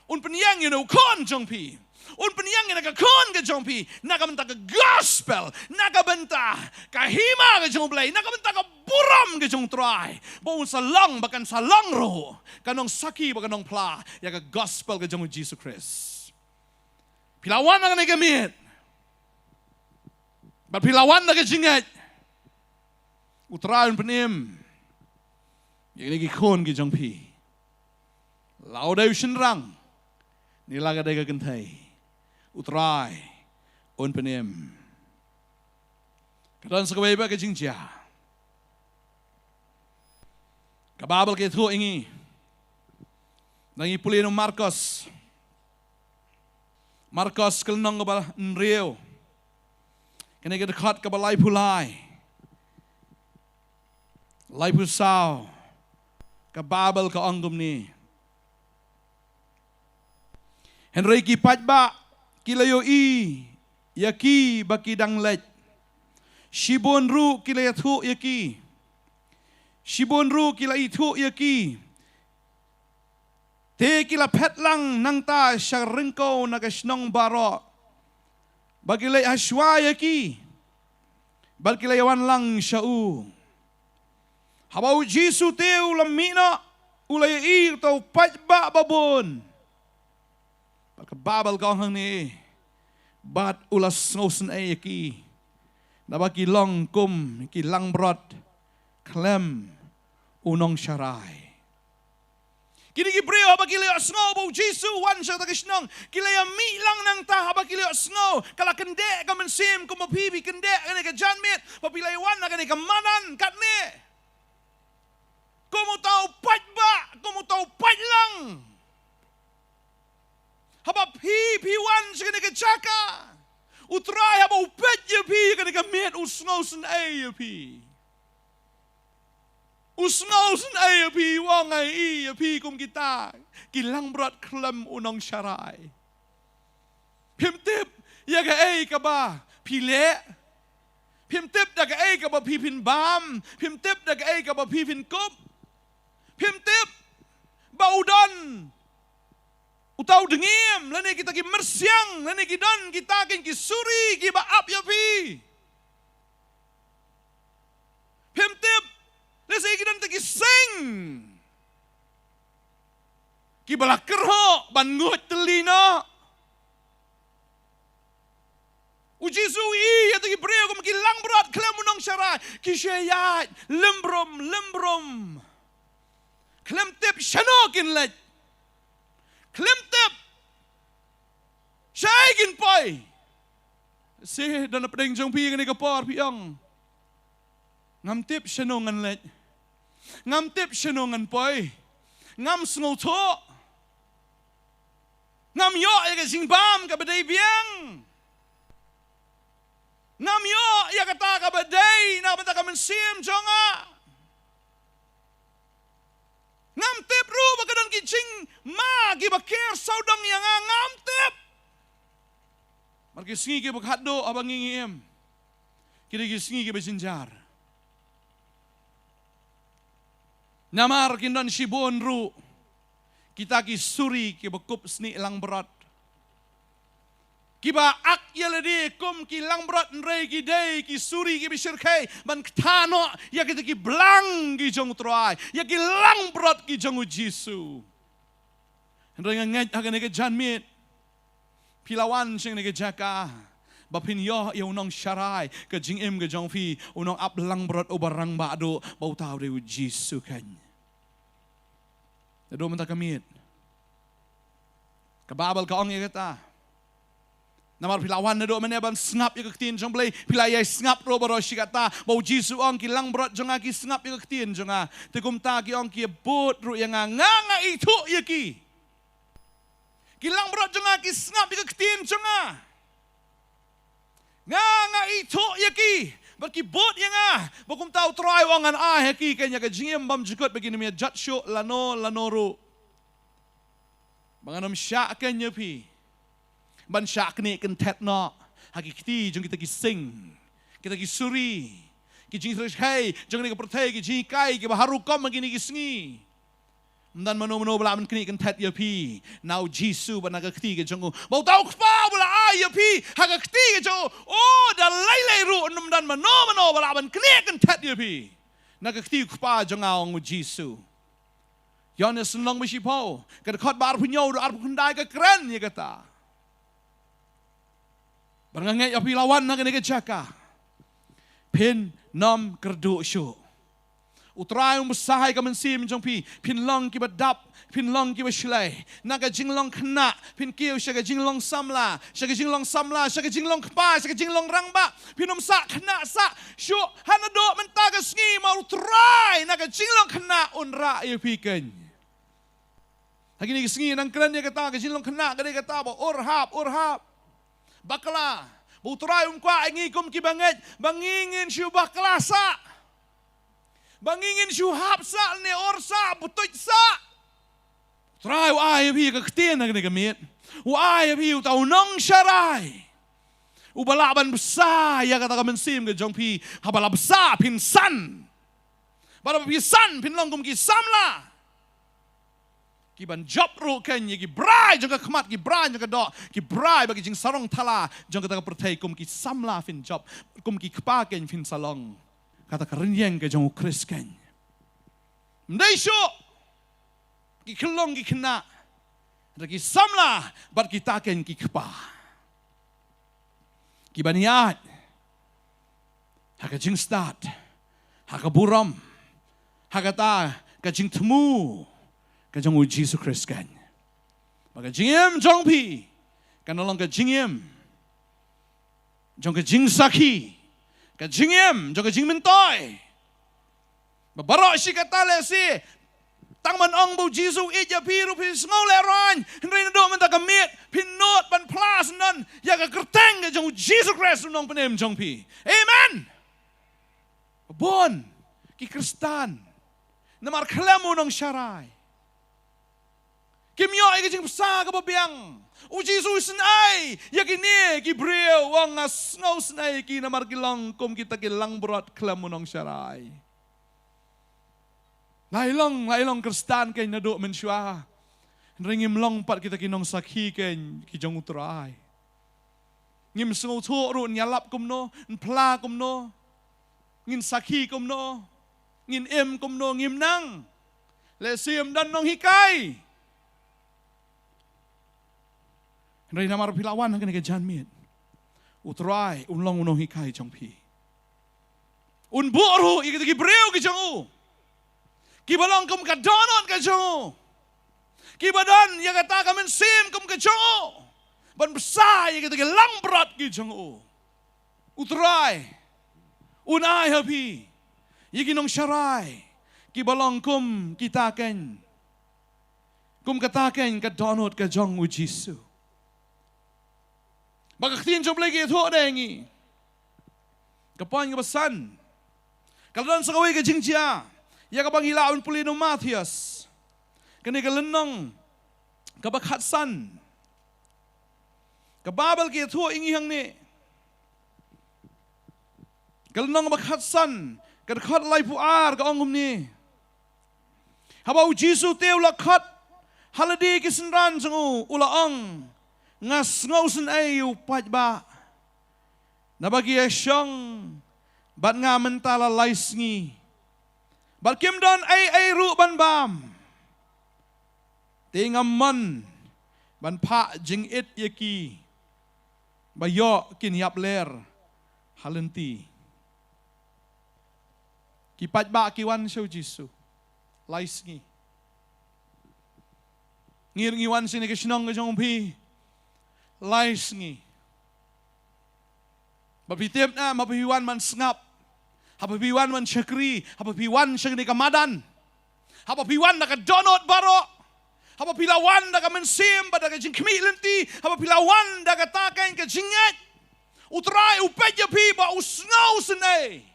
un pynïeng ïa une u khun jong phi, un pynïeng ïa une u khun ka jong phi, na ka bynta ka gospel, na ka bynta ka hima ka jong U Blei, na ka bynta ka burom ka jong U Trai, ba un sa long, ba kan sa long ruh ka nongsakhi, ba ka nongphla ïa ka gospel ka jong U Jisu Khrist. Phi la wan na kane ka miet, bad phi la wan na ka jingngeit, U Trai un pynim ïa kine ki khun ki jong phi. La u dei u shynrang, ne la ka dei ka kynthei, U Trai un pynim. Ka don sa kawei pat ka jingjia. Ka Baibl ka ïathuh ïa ngi, lada ngi pule na u Markos. Markos ka lynnong kaba hynriew, Kane ka dkhot kaba laiphew lai, laiphew saw, ka Baibl ka ong kumne: Hynrei ki paidbah ki la ïohi ïa ki ba ki dang leit. Shibun ruh ki la ïathuh ïa ki. Shibun ruh ki la ithuh ïa ki. Te ki la phet lang nangta sha ryngkew na ka shnong baroh, ba ki leit ha shuwa ïa ki, bad ki la ïawan lang sha u. Haba u Jisu te u la mih noh, u la ïohi ïa uto u paidbah babun. Bad ka Baibl ka ong hangne: Bad u la sngewsynei ïa ki, naba ki long kum ki langbrot khlem u nongsharai. Kine ki briew haba ki la ïohsngew ba u Jisu u wan sha kata ka shnong, ki la ïamih lang nangta. Haba ki la ïohsngew, ka la kyndeh ka mynsiem kumba phi, phi kyndeh kane ka janmiet, ba phi la ïawan ha kane ka madan katne. Kum uto u paidbah, kum uto u paidlang. Haba phi, phi wan sha kane ka jaka, U Trai haba u peit ïa phi ha kane ka miet, u sngewsynei ïa phi. U sngewsynei ïa phi, u ong, nga ïohi ïa phi kum kita ki langbrot khlem u nongsharai. Phim tip ïa kaei kaba phi leh. Phim tip da kaei kaba phi phin bam. Phim tip da kaei kaba phi phin kup. Phim tip ba u don uta u dngiem, lane kita ki myrsiang, lane ki don kita ki, ki suri kiba ap ïa phi. Phim tip, lehse ki don kita ki sing kiba la kyrhoh ban nguid tylli noh. U Jisu u ïohi ïa kita ki briew kum ki langbrot khlem u nongsharai, ki shu ïaid lem brum lem brum. Khlem tip shano kin leit. Khlem tip shaei kin poi. Lehse don napdeng jong phi kane ka por phi ong, ngam tip shano ngan leit. Ngam tip shano ngan poi. Ngam sngewthuh. Ngam ïoh ïa ka jingbam kaba dei biang. Ngam ïoh ïa kata kaba dei na ka bynta ka mynsiem jong nga. Ngam tip ruh ba ka don ki jingma kiba ker sawdong ïa nga, ngam tip. Namar ki sngi kiba khatduh haba ngi ngi im, ki dei ki sngi kiba jynjar. Namar kin don shibun ruh kita ki suri kiba kup snieh langbrot, kiba ak ïa lade kum ki langbrot, hynrei ki dei ki suri kiba shyrkhei ban ktah noh ïa kita ki blang ki jong U Trai, ïa ki langbrot ki jong U Jisu. Hynrei nga ngeit ha kane ka janmiet phi la wan sha kane ka jaka ba phin ïoh ïa u nongsharai ka jingim ka jong phi, u nongap langbrot uba rangbah duh, ba uta u dei U Jisu keiñ. Naduh mynta ka miet, ka Baibl ka ong ïa kata. Namar phi la wan naduh mynne ban sngap ïa ka ktien jong U Blei, phi la ïai sngap ruh baroh shi katta ba U Jisu u ong, ki langbrot jong nga ki sngap ïa ka ktien jong nga. Te kumta ki ong, ki bud ruh ïa nga, nga nga ithuh ïa ki. Ki langbrot jong nga ki sngap ïa ka ktien jong nga. Nga nga ithuh ïa ki, bad ki bud ïa nga. Ba kumta U Trai u ong, ngan ai ha ki keiñ ïa ka jingim bymjukut ba kin ym ïa jot shuh lano lano ruh. Ba ngan ym shah keiñ ïa phi ban shah knieh kynthet noh ha ki kti jong kita ki sing, kita ki suri, ki jingshyrkhei jong kane ka pyrthei, ki jinghikai kiba har rukom ha kine ki sngi. Ym don mano mano ba lah ban knieh kynthet ïa phi na U Jisu bad na ka kti ka jong u. Ba uta U Kpa uba la ai ïa phi ha ka kti ka jong u, oh, da lei lei ruh ym don mano mano ba lah ban knieh kynthet ïa phi na ka kti U Kpa jong nga, ong U Jisu. Ïoannis lynnong ba shiphew, ka dkhot ba arphew hynñiew haduh arphew khyndai ka kren ïa kata. Bad nga ngeit ïa phi la wan na kane ka jaka, phin nym kyrduh shuh. U Trai un bsa ha ka mynsiem jong phi, phin long kiba dap, phin long kiba shlei. Na ka jinglong khynnah phin kiew sha ka jinglong samla, sha ka jinglong samla, sha ka jinglong kpa, sha ka jinglong rangbah. Phin ym sah khynnah sah shuh ha naduh mynta ka sngi, namar U Trai na ka jinglong khynnah un rah ïa phi keiñ. Ha kine ki sngi nang kren ïa kata, ka jinglong khynnah ka dei kata ba ur hap, ur hap. Bakla, Ba U Trai um kwah ïa ngi kum ki bangeit ba ngi ngin shu bakla sah, ba ngi ngin shu hap sah ne or sah, butuit sah. U Trai u ai ïa phi ka ktien ha kane ka miet. U ai ïa phi uta u nongsharai uba lah ban bsa ïa kata ka mynsiem ka jong phi. Haba la bsa phin san. Bad haba phi san phin long kum ki samla kiban jop ruh kein ïa ki brai jong ka khmat, ki brai jong ka doh, ki brai bad ki jingsarong thala jong kata ka pyrthei. Kum ki samla phin jop, kum ki kpa kein phin sa long. Kata ka rynïeng ka jong U Khrist kein. Ym dei shuh ki khyllung ki khynnah, hynrei ki samla bad kita kein ki kpa kiban ïaid ha ka jingstad, ha ka burom, ha kata ka jingthmu ka jong U Jisu Khrist kein. Ba ka jingim jong phi kan long ka jingim jong ka jingsakhi, ka jingim jong ka jingmyntoi. Ba baroh shi katta lehse tang ban ong ba U Jisu u ïeit ïa phi ruh phi sngew lehraiñ, hynrei naduh mynta ka miet phin nud ban phla syndon ïa ka kyrteng ka jong U Jisu Khrist U Nongpynim jong phi. Amen. Bun ki Khristan namar khlem u nongsharai kim ïoh ïa ka jingbsa kaba biang. U Jisu u isynei ïa kine ki briew, u ong, nga sngew isynei ïa ki namar ki long kum kita ki langbrot khlem u nongsharai. La i long, la i long Khristan kein naduh mynshuwa, hynrei ngim long pat kita ki nongsakhi kein ki jong U Trai. Ngim sngewthuh ruh ngin ïalap kumno, ngin phla kumno, ngin sakhi kumno, ngin im kumno, ngim nang. Lehse ym don nonghikai. Hynrei namar phi la wan ha kane ka janmiet, U Trai un long u nonghikai jong phi. Un buh ruh ïa kita ki briew ki jong u kiba long kum ka dohnud ka jong u, kiba don ïa kata ka mynsiem kum ka jong u, ban bsa ïa kita ki langbrot ki jong u. U Trai un ai ha phi ïa ki nongsharai kiba long kum kita kein, kum kata kein ka dohnud ka jong U Jisu. Ba ka ktien jong U Blei ka ïathuh da ngi, ka point kaba san, ka la don sa kawei ka jingjia ïa kaba ngi lah ban pule na u Mathaios, kane ka lynnong kaba khatsan. Ka Baibl ka ïathuh ïa ngi hangne, ka lynnong ba khatsan, ka dkhot laiphew ar, ka ong kumne: Haba U Jisu te u la khot ha lade ki synran jong u, u la ong, nga sngew isynei ïa u paidbah, naba ki ïashong bad nga mynta la lai sngi, bad kim don ei ei ruh ban bam. Te ngam mon ban phah jingit ïa ki ba ïoh kin ïapler ha lynti. Ki paidbah ki wan sha U Jisu lai sngi. Ngi ruh ngi wan sha kane ka shnong ka jong phi lai sngi. Ba phi tip na, haba phi wan ban sngap, haba phi wan ban shakri, haba phi wan sha kane ka madan, haba phi wan da ka dohnud baroh, haba phi la wan da ka mynsiem bad da ka jingkhmih lynti, haba phi la wan da kata kein ka jingngeit, U Trai u peit ïa phi ba u sngew isynei.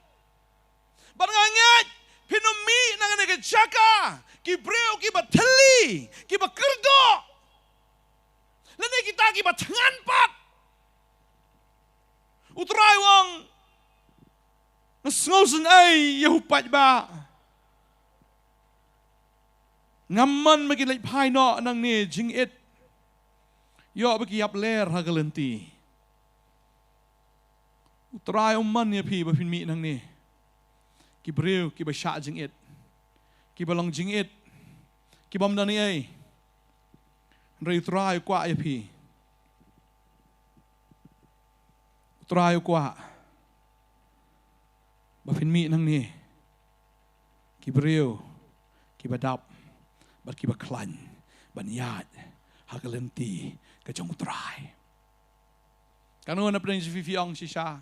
Bad nga ngeit phin ym mih na kane ka jaka ki briew kiba thylli, kiba kyrdoh, lane kita kiba thngan pat. U Trai u ong, nga sngew isynei ïa u paidbah. Ngam mon ba kin leit phai noh nangne jingit, ïoh ba ki ïapler ha ka lynti. U Trai um mon ïa phi ba phin mih nangne ki briew kiba shah jingit, kiba long jingit, kibym don ei ei. Hynrei U Trai u kwah ïa phi. U Trai u kwah ba phin mih nangne ki briew kiba dap bad kiba khlaiñ ban ïaid ha ka lynti ka jong U Trai. Katno na pdeng jong phi phi ong, shisha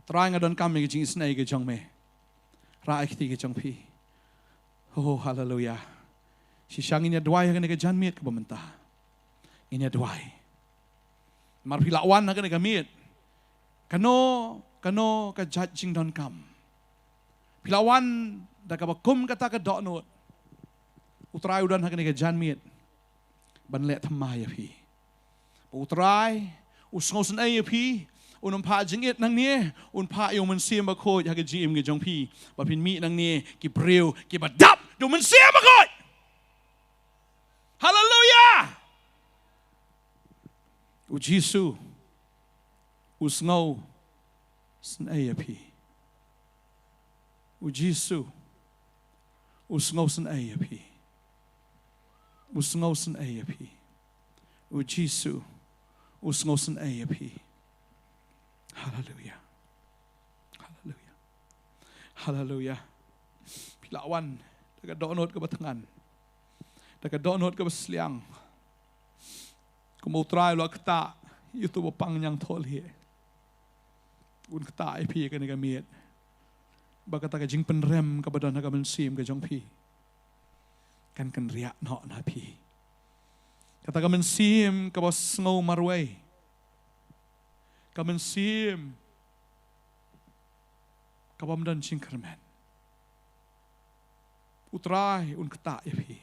Trai nga donkam ïa ka jingisynei ka jong me. Rah ïa ka kti ka jong phi. Oh, haleluya. Shisha ngin ïa duwai ha kane ka janmiet kaba mynta. Ngin ïa duwai. Namar phi la wan ha kane ka miet Kano kano ka jait jingdonkam, phi la wan da kaba kum kata ka dohnud, U Trai u don ha kane ka janmiet ban leh thymmai ïa phi. U Trai u sngewsynei ïa phi, un ym phah jingit nangne, un phah ïa U Mynsiem Bakhuid ha ka jingim ka jong phi, ba phin mih nangne ki briew kiba dap da U Mynsiem Bakhuid. Haleluia! U Jisu u sngewsynei ïa phi. U Jisu u sngewsynei ïa phi. U sngewsynei ïa phi. U Jisu u sngewsynei ïa phi. Haleluia. Haleluia. Haleluia. Phi la wan da ka dohnud kaba thngan, da ka dohnud kaba sliang. Kumba U Trai u la ktah ïa uto ba pang ñiangthohlieh, un ktah ïa phi kane ka miet, ba kata ka jingpynrem kaba don ha ka mynsiem ka jong phi kan kynriah noh na phi. Kata ka mynsiem kaba sngew marwei, ka mynsiem kabym don jingkyrmen, U Trai un ktah ïa phi.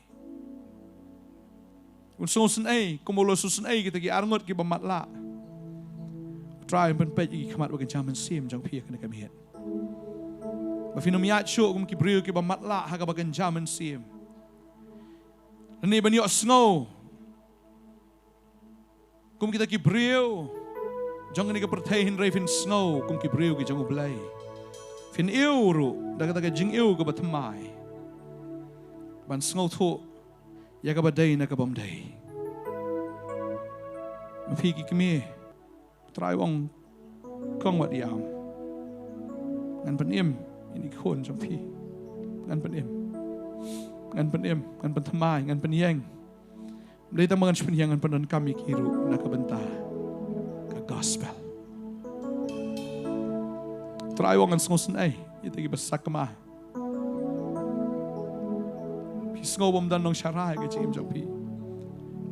Un sngewsynei kumba u la sngewsynei kita ki arngut kiba matlah. U Trai un pynpeit ïa ki khmat ba kynja mynsiem jong phi ha kane ka miet, ba phin ym ïaid shuh kum ki briew kiba matlah ha kaba kynja mynsiem, lane ban ïohsngew kum kita ki briew jong kane ka pyrthei, hynrei phin sngew kum ki briew ki jong U Blei. Phin ïoh ruh da kata ka jingïoh kaba thymmai, ban sngewthuh ïa kaba dei na kabym dei. Ma phi ki kmie, U Trai u ong, kong wat ïam, ngan pynim ïa ki khun jong phi. Ngan pynim, ngan pynim, ngan pynthymmai, ngan pynïeng. Ym dei tang ba ngan shu pynïeng, ngan pyndonkam ïa ki ruh na ka bynta ka gospel. U Trai u ong, ngan sngewsynei ïa kita kiba sakma. Phi sngew bym don nongsharai ha ka jingim jong phi.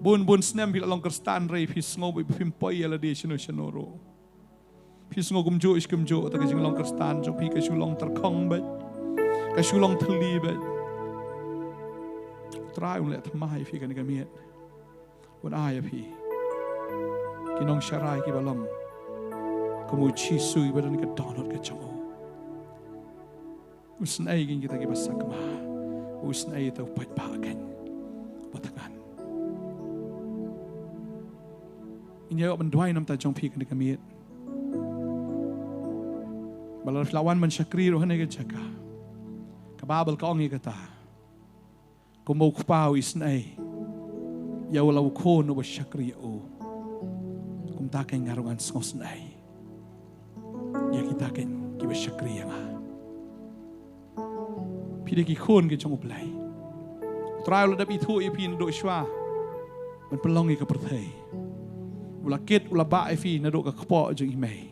Bun bun snem phi la long Khristan, hynrei phi sngew ba phim poi ïa lade shano shano ruh. Phi sngew kumjuh shi kumjuh, te ka jinglong Khristan jong phi ka shu long tyrkhong beit, ka shu long thylli beit. U Trai un leh thymmai ïa phi kane ka miet, un ai ïa phi ki nongsharai kiba long kum U Jisu, iba don ka dohnud ka jong u. U sngewsynei ïa kita kiba sakma, u sngewsynei ïa uta u paidbah keiñ ba thngan. Ngin ïa ïoh ban duwai na ka bynta jong phi kane ka miet. Ba lada phi la wan ban shakri ruh ha kane ka jaka, ka Baibl ka ong ïa kata, kumba u kpa u isynei ïa u la u khun uba shakri ïa u, kumta keiñ nga ruh ngan sngewsynei ïa kita keiñ kiba shakri ïa nga. Phi dei ki khun ki jong U Blei. U Trai u la dep ithuh ïa phi naduh shwa ban pynlong ïa ka pyrthei. U la kit, u la bah ïa phi naduh ka kpoh jong i mei.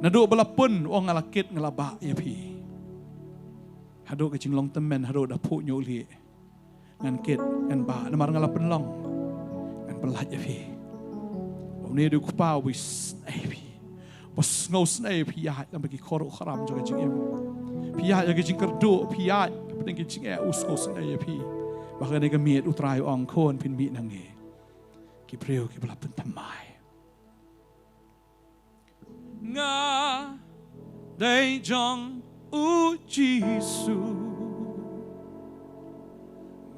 Naduh ba la pun, u ong, nga la kit, nga la bah ïa phi. Haduh ka jinglong tymmen, haduh da phuh ñiuhlieh, ngan kit, ngan bah, namar nga la pynlong, ngan pyllait ïa phi. Une u dei u kpa uba isynei ïa phi, uba sngewsynei ïa phi, ïaid lem bad ki khuruh khuram jong ka jingim. Phi ïaid ha ka jingkyrduh, phi ïaid hapdeng ki jingeh, u sngewsynei ïa phi. Ba ha kane ka miet U Trai u ong, khun, phin mih nangne ki briew kiba la pynthymmai. Nga dei jong U Jisu.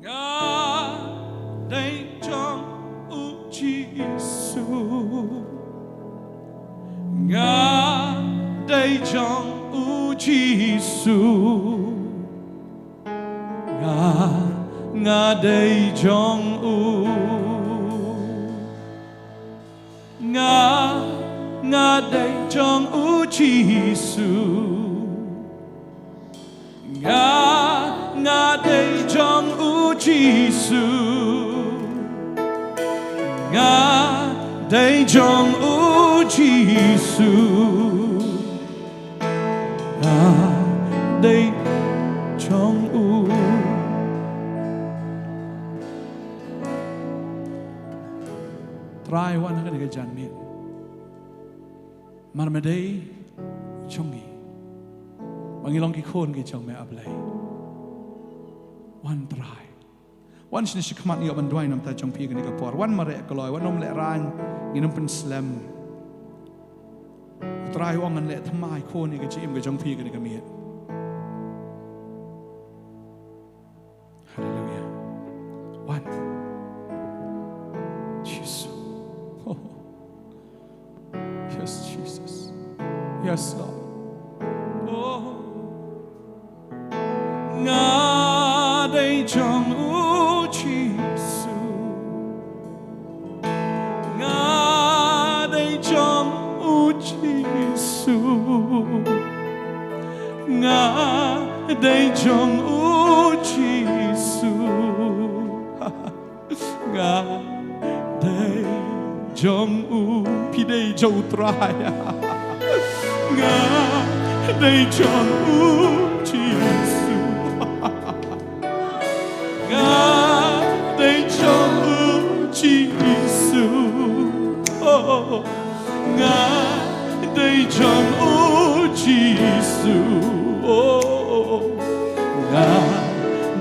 Nga dei jong U Jisu. Nga dei jong U Jisu. Nga, nga dei jong U. Nga, nga dei jong U Jisu. Nga, nga dei jong U Jisu. Nga dei jong U Jisu. Nga dei jong U. Trai, wan ha kane ka janmiet. Namar me dei jong ngi. Ba ngi long ki khun ki jong me, A Blei. Wan Trai. Wan shane shakhmat, ngi ïoh ban duwai namar jong phi kane ka por. Wan mareh kloi, wan ym lehraiñ, ngin ym pynslem. U Trai u ong ngan leh thymmai khun ïa ka jingim ka jong phi kane ka miet. Hallelujah. Wan. Jisu. Oh. Yes, Jesus. Yes, Lord. Oh. Nga dei jong u Jisu. Nga dei jong u Jisu. Nga dei jong u Jisu. Nga dei jong u. Phi dei jong u Trai. Nga dei jong u Jisu. Nga dei jong u Jisu. Oh, nga dei jong u Jisu. Oh, nga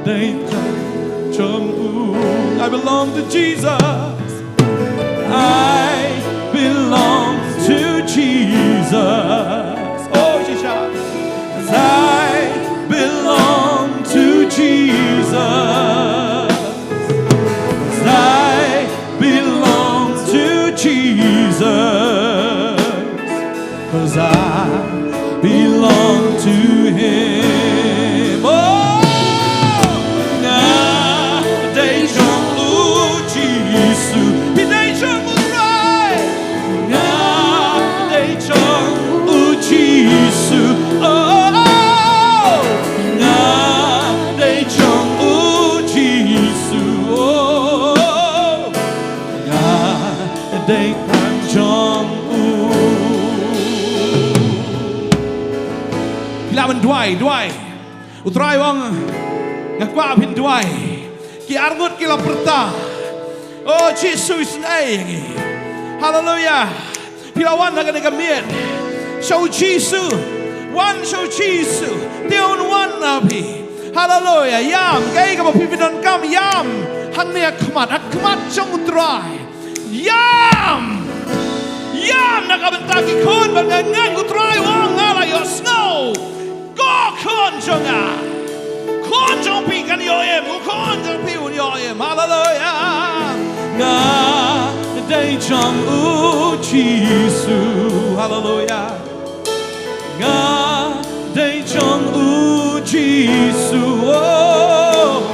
dei jong u. I belong to Jesus. I belong to Jesus. Oh, shisha. I belong to Jesus. I belong to Jesus. 'Cause I belong to him. Oh, nga dei jong u Jisu. Phi dei jong u Trai. Nga dei jong u Jisu. Oh, nga dei jong u Jisu. Oh, nga dei tang jong u. Phi lah ban duwai, duwai. U Trai u ong, nga kwah phin duwai. Ki arngut ki la pyrta. Oh, Jisu isynei ïa ngi. Haleluya. Phi la wan ha kane ka miet. Sha u Jisu. Wan sha u Jisu. Te un wan na phi. Haleluya. Ïam. Kaei kaba phi phi donkam, ïam. Hangne ha khmat. Ha khmat jong u Trai. Ïam. Ïam na ka bynta ki khun bad nga ngan, u Trai u ong, nga la ïohsngew. Ko khun jong nga. Khun jong phi kan ïoh im. U khun jong phi un ïoh im. Haleluya. Nga dei jong u Jisu. Haleluya. Nga dei jong u Jisu. Oh.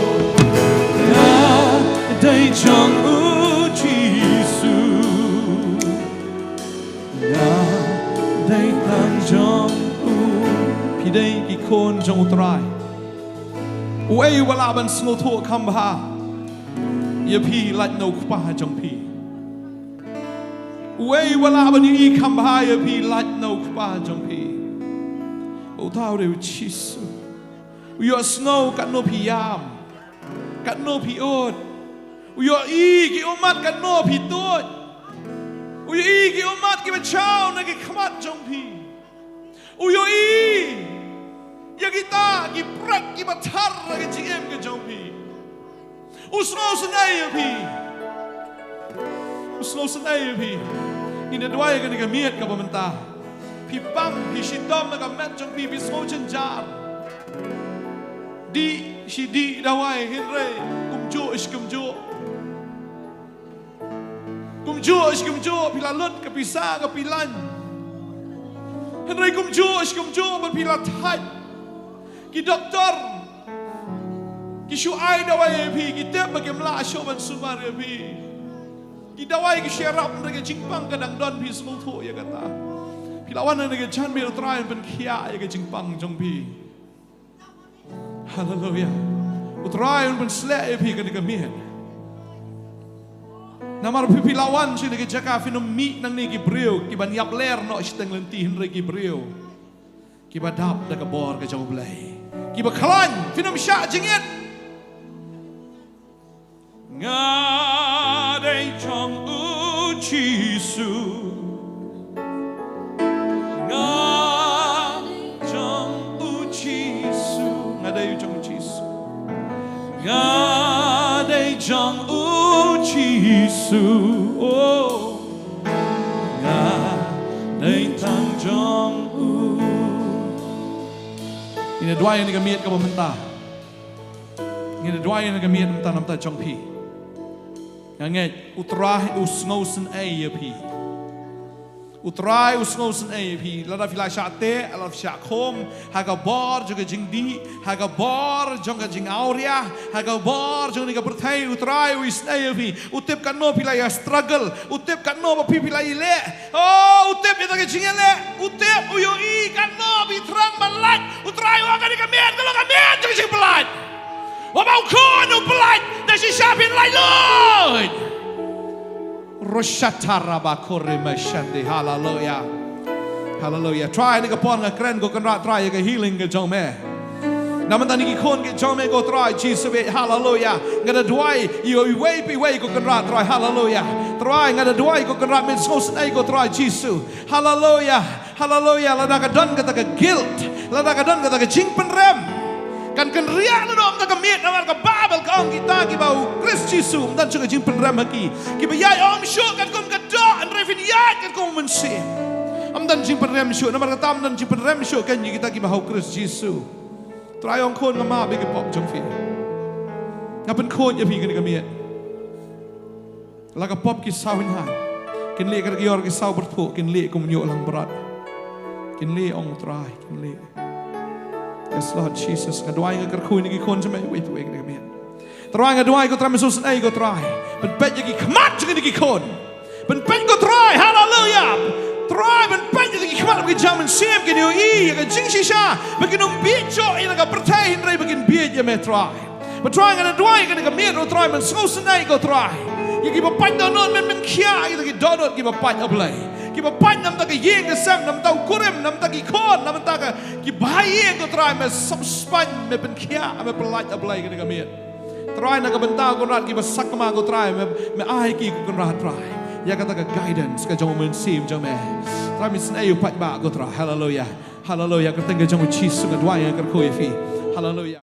Nga dei jong u Jisu. Nga dei tang jong u. Phi dei ki khun jong u Trai. Uei uba lah ban sngewthuh kham bha ïa phi lait na u kpa jong phi? Uei uba lah ban ïohi kham bha ïa phi lait na u kpa jong phi? Uta u dei u Jisu. U ïohsngew katno phi ïam, katno phi ud. U ïohi ki ummat katno phi tuid. U ïohi ki ummat kiba jaw na ki khmat jong phi. U ïohi ïa kita ki pret kiba thar ha ka jingim ka jong phi. U sngewsynei ïa phi. U sngewsynei ïa phi. Ngin ïa duwai ïa kane ka miet kaba mynta. Phi pang, phi shitom na ka met jong phi, phi sngew jynjar. Dih shi dih dawai, hynrei kumjuh shi kumjuh. Kumjuh shi kumjuh phi la lut ka pisa ka phi lain. Hynrei kumjuh shi kumjuh bad phi la thait. Ki doktor ki shu ai dawai ïa phi, ki tip ba kim lah shuh ban sumar ïa phi. Ki dawai ki shu ïarap, hynrei ka jingpang ka dang don, phi sngewthuh ïa kata. Phi la wan ha kane ka janmiet, u Trai un pynkhiah ïa ka jingpang jong phi. Haleluya. U Trai un pynshlur ïa phi ha kane ka miet. Namar phi, phi la wan sha kane ka jaka, phin ym mih nangne ki briew kiban ïap ler noh shiteng lynti, hynrei ki briew kiba dap da ka bor ka jong U Blei. Kiba khlaiñ, phin ym shah jingit. Nga dei jong u Jisu. Jisu, oh, nga dei tang jong u. Ngin ïa duwai ïa kane ka miet kaba mynta. Ngin ïa duwai ïa kane ka miet mynta na ka bynta jong phi. Nga ngeit U Trai u sngewsynei ïa phi. U Trai u sngewsynei ïa phi. Lada phi la shah teh, lada phi shah khum ha ka bor jong ka jingdih, ha ka bor jong ka jingawria, ha ka bor jong kane ka pyrthei, U Trai u isynei ïa phi. U tip katno phi la ïa struggle. U tip katno ba phi phi la ïaleh. Oh, u tip ïa ka jingïaleh. U tip, u ïohi katno phi thrang ban lait. U Trai u ong kane ka miet ka long ka miet jong ka jingpyllait. Wat ba u khun u pyllait, da shisha phin lait lut. Roshatarabakore mashande. Hallelujah. Hallelujah. Trai, ha kane ka por nga kren, ko Kynrad Trai, ïa ka healing ka jong me. Na ka bynta kine ki khun ki jong me, ko Trai Jisu, eh, hallelujah. Nga da duwai ïa iwei pa iwei, ko Kynrad Trai, hallelujah. Trai, nga da duwai, ko Kynrad, men sngewsynei, ko Trai Jisu. Hallelujah. Hallelujah. Lada ka don kata ka guilt, lada ka don kata ka jingpynrem, kan kynriah na noh ïa ka miet, namar ka Baibl ka ong kita kiba ha U Khrist Jisu ym don shuh ka jingpynrem ha ki. Kiba ïaid ym shuh katkum ka doh, hynrei phin ïaid katkum U Mynsiem. Ym don jingpynrem shuh, namar kata ym don jingpynrem shuh kein ïa kita kiba ha U Khrist Jisu. Trai, ong khun, nga map ïa ki pop jong phi. Nga pynkhuid ïa phi ha kane ka miet. La ka pop ki saw hynñiew. Kin lieh ka dak ïor ki saw byrthuh, kin lieh kum ñiuh langbrot. Kin lieh, ong Trai, kin lieh. Yes, Lord Jesus, nga duwai, nga kyrkhu ïa kine ki khun jong me, wei pa wei, ha kane ka miet. Trai, nga duwai, ko Trai, men sngewsynei, ko Trai. Pynpeit ïa ki khmat jong kine ki khun. Pynpeit, ko Trai, hallelujah. Trai, pynpeit ïa ki khmat, ba kin jam mynsiem, kin ïohi ïa ka jingshisha, ba kin ym bieit shuh ïa la ka pyrthei, hynrei ba kin bieit ïa me, Trai. Bad Trai, nga da duwai ha kane ka miet, oh Trai, men sngewsynei, ko Trai, ïa kiba pait dohnud, men pynkhiah ïa kita ki dohnud kiba pait, A Blei. Kiba pait na bynta ka ïing ka sem, na bynta u kurim, na bynta ki khun, na bynta ka, ki bahaïing, ko Trai, me sop spaiñ, me pynkhiah, me pyllait, A Blei, ha kane ka miet. Trai, na ka bynta, ko Kynrad, kiba sakma, ko Trai, me, me ai ki, ko Kynrad Trai, ïa kata ka guidance ka jong U Mynsiem jong me. Trai, men isynei ïa u paidbah, ko Trai. Hallelujah. Hallelujah. Kyrteng ka jong U Jisu nga duwai, nga kyrkhu ïa phi. Hallelujah.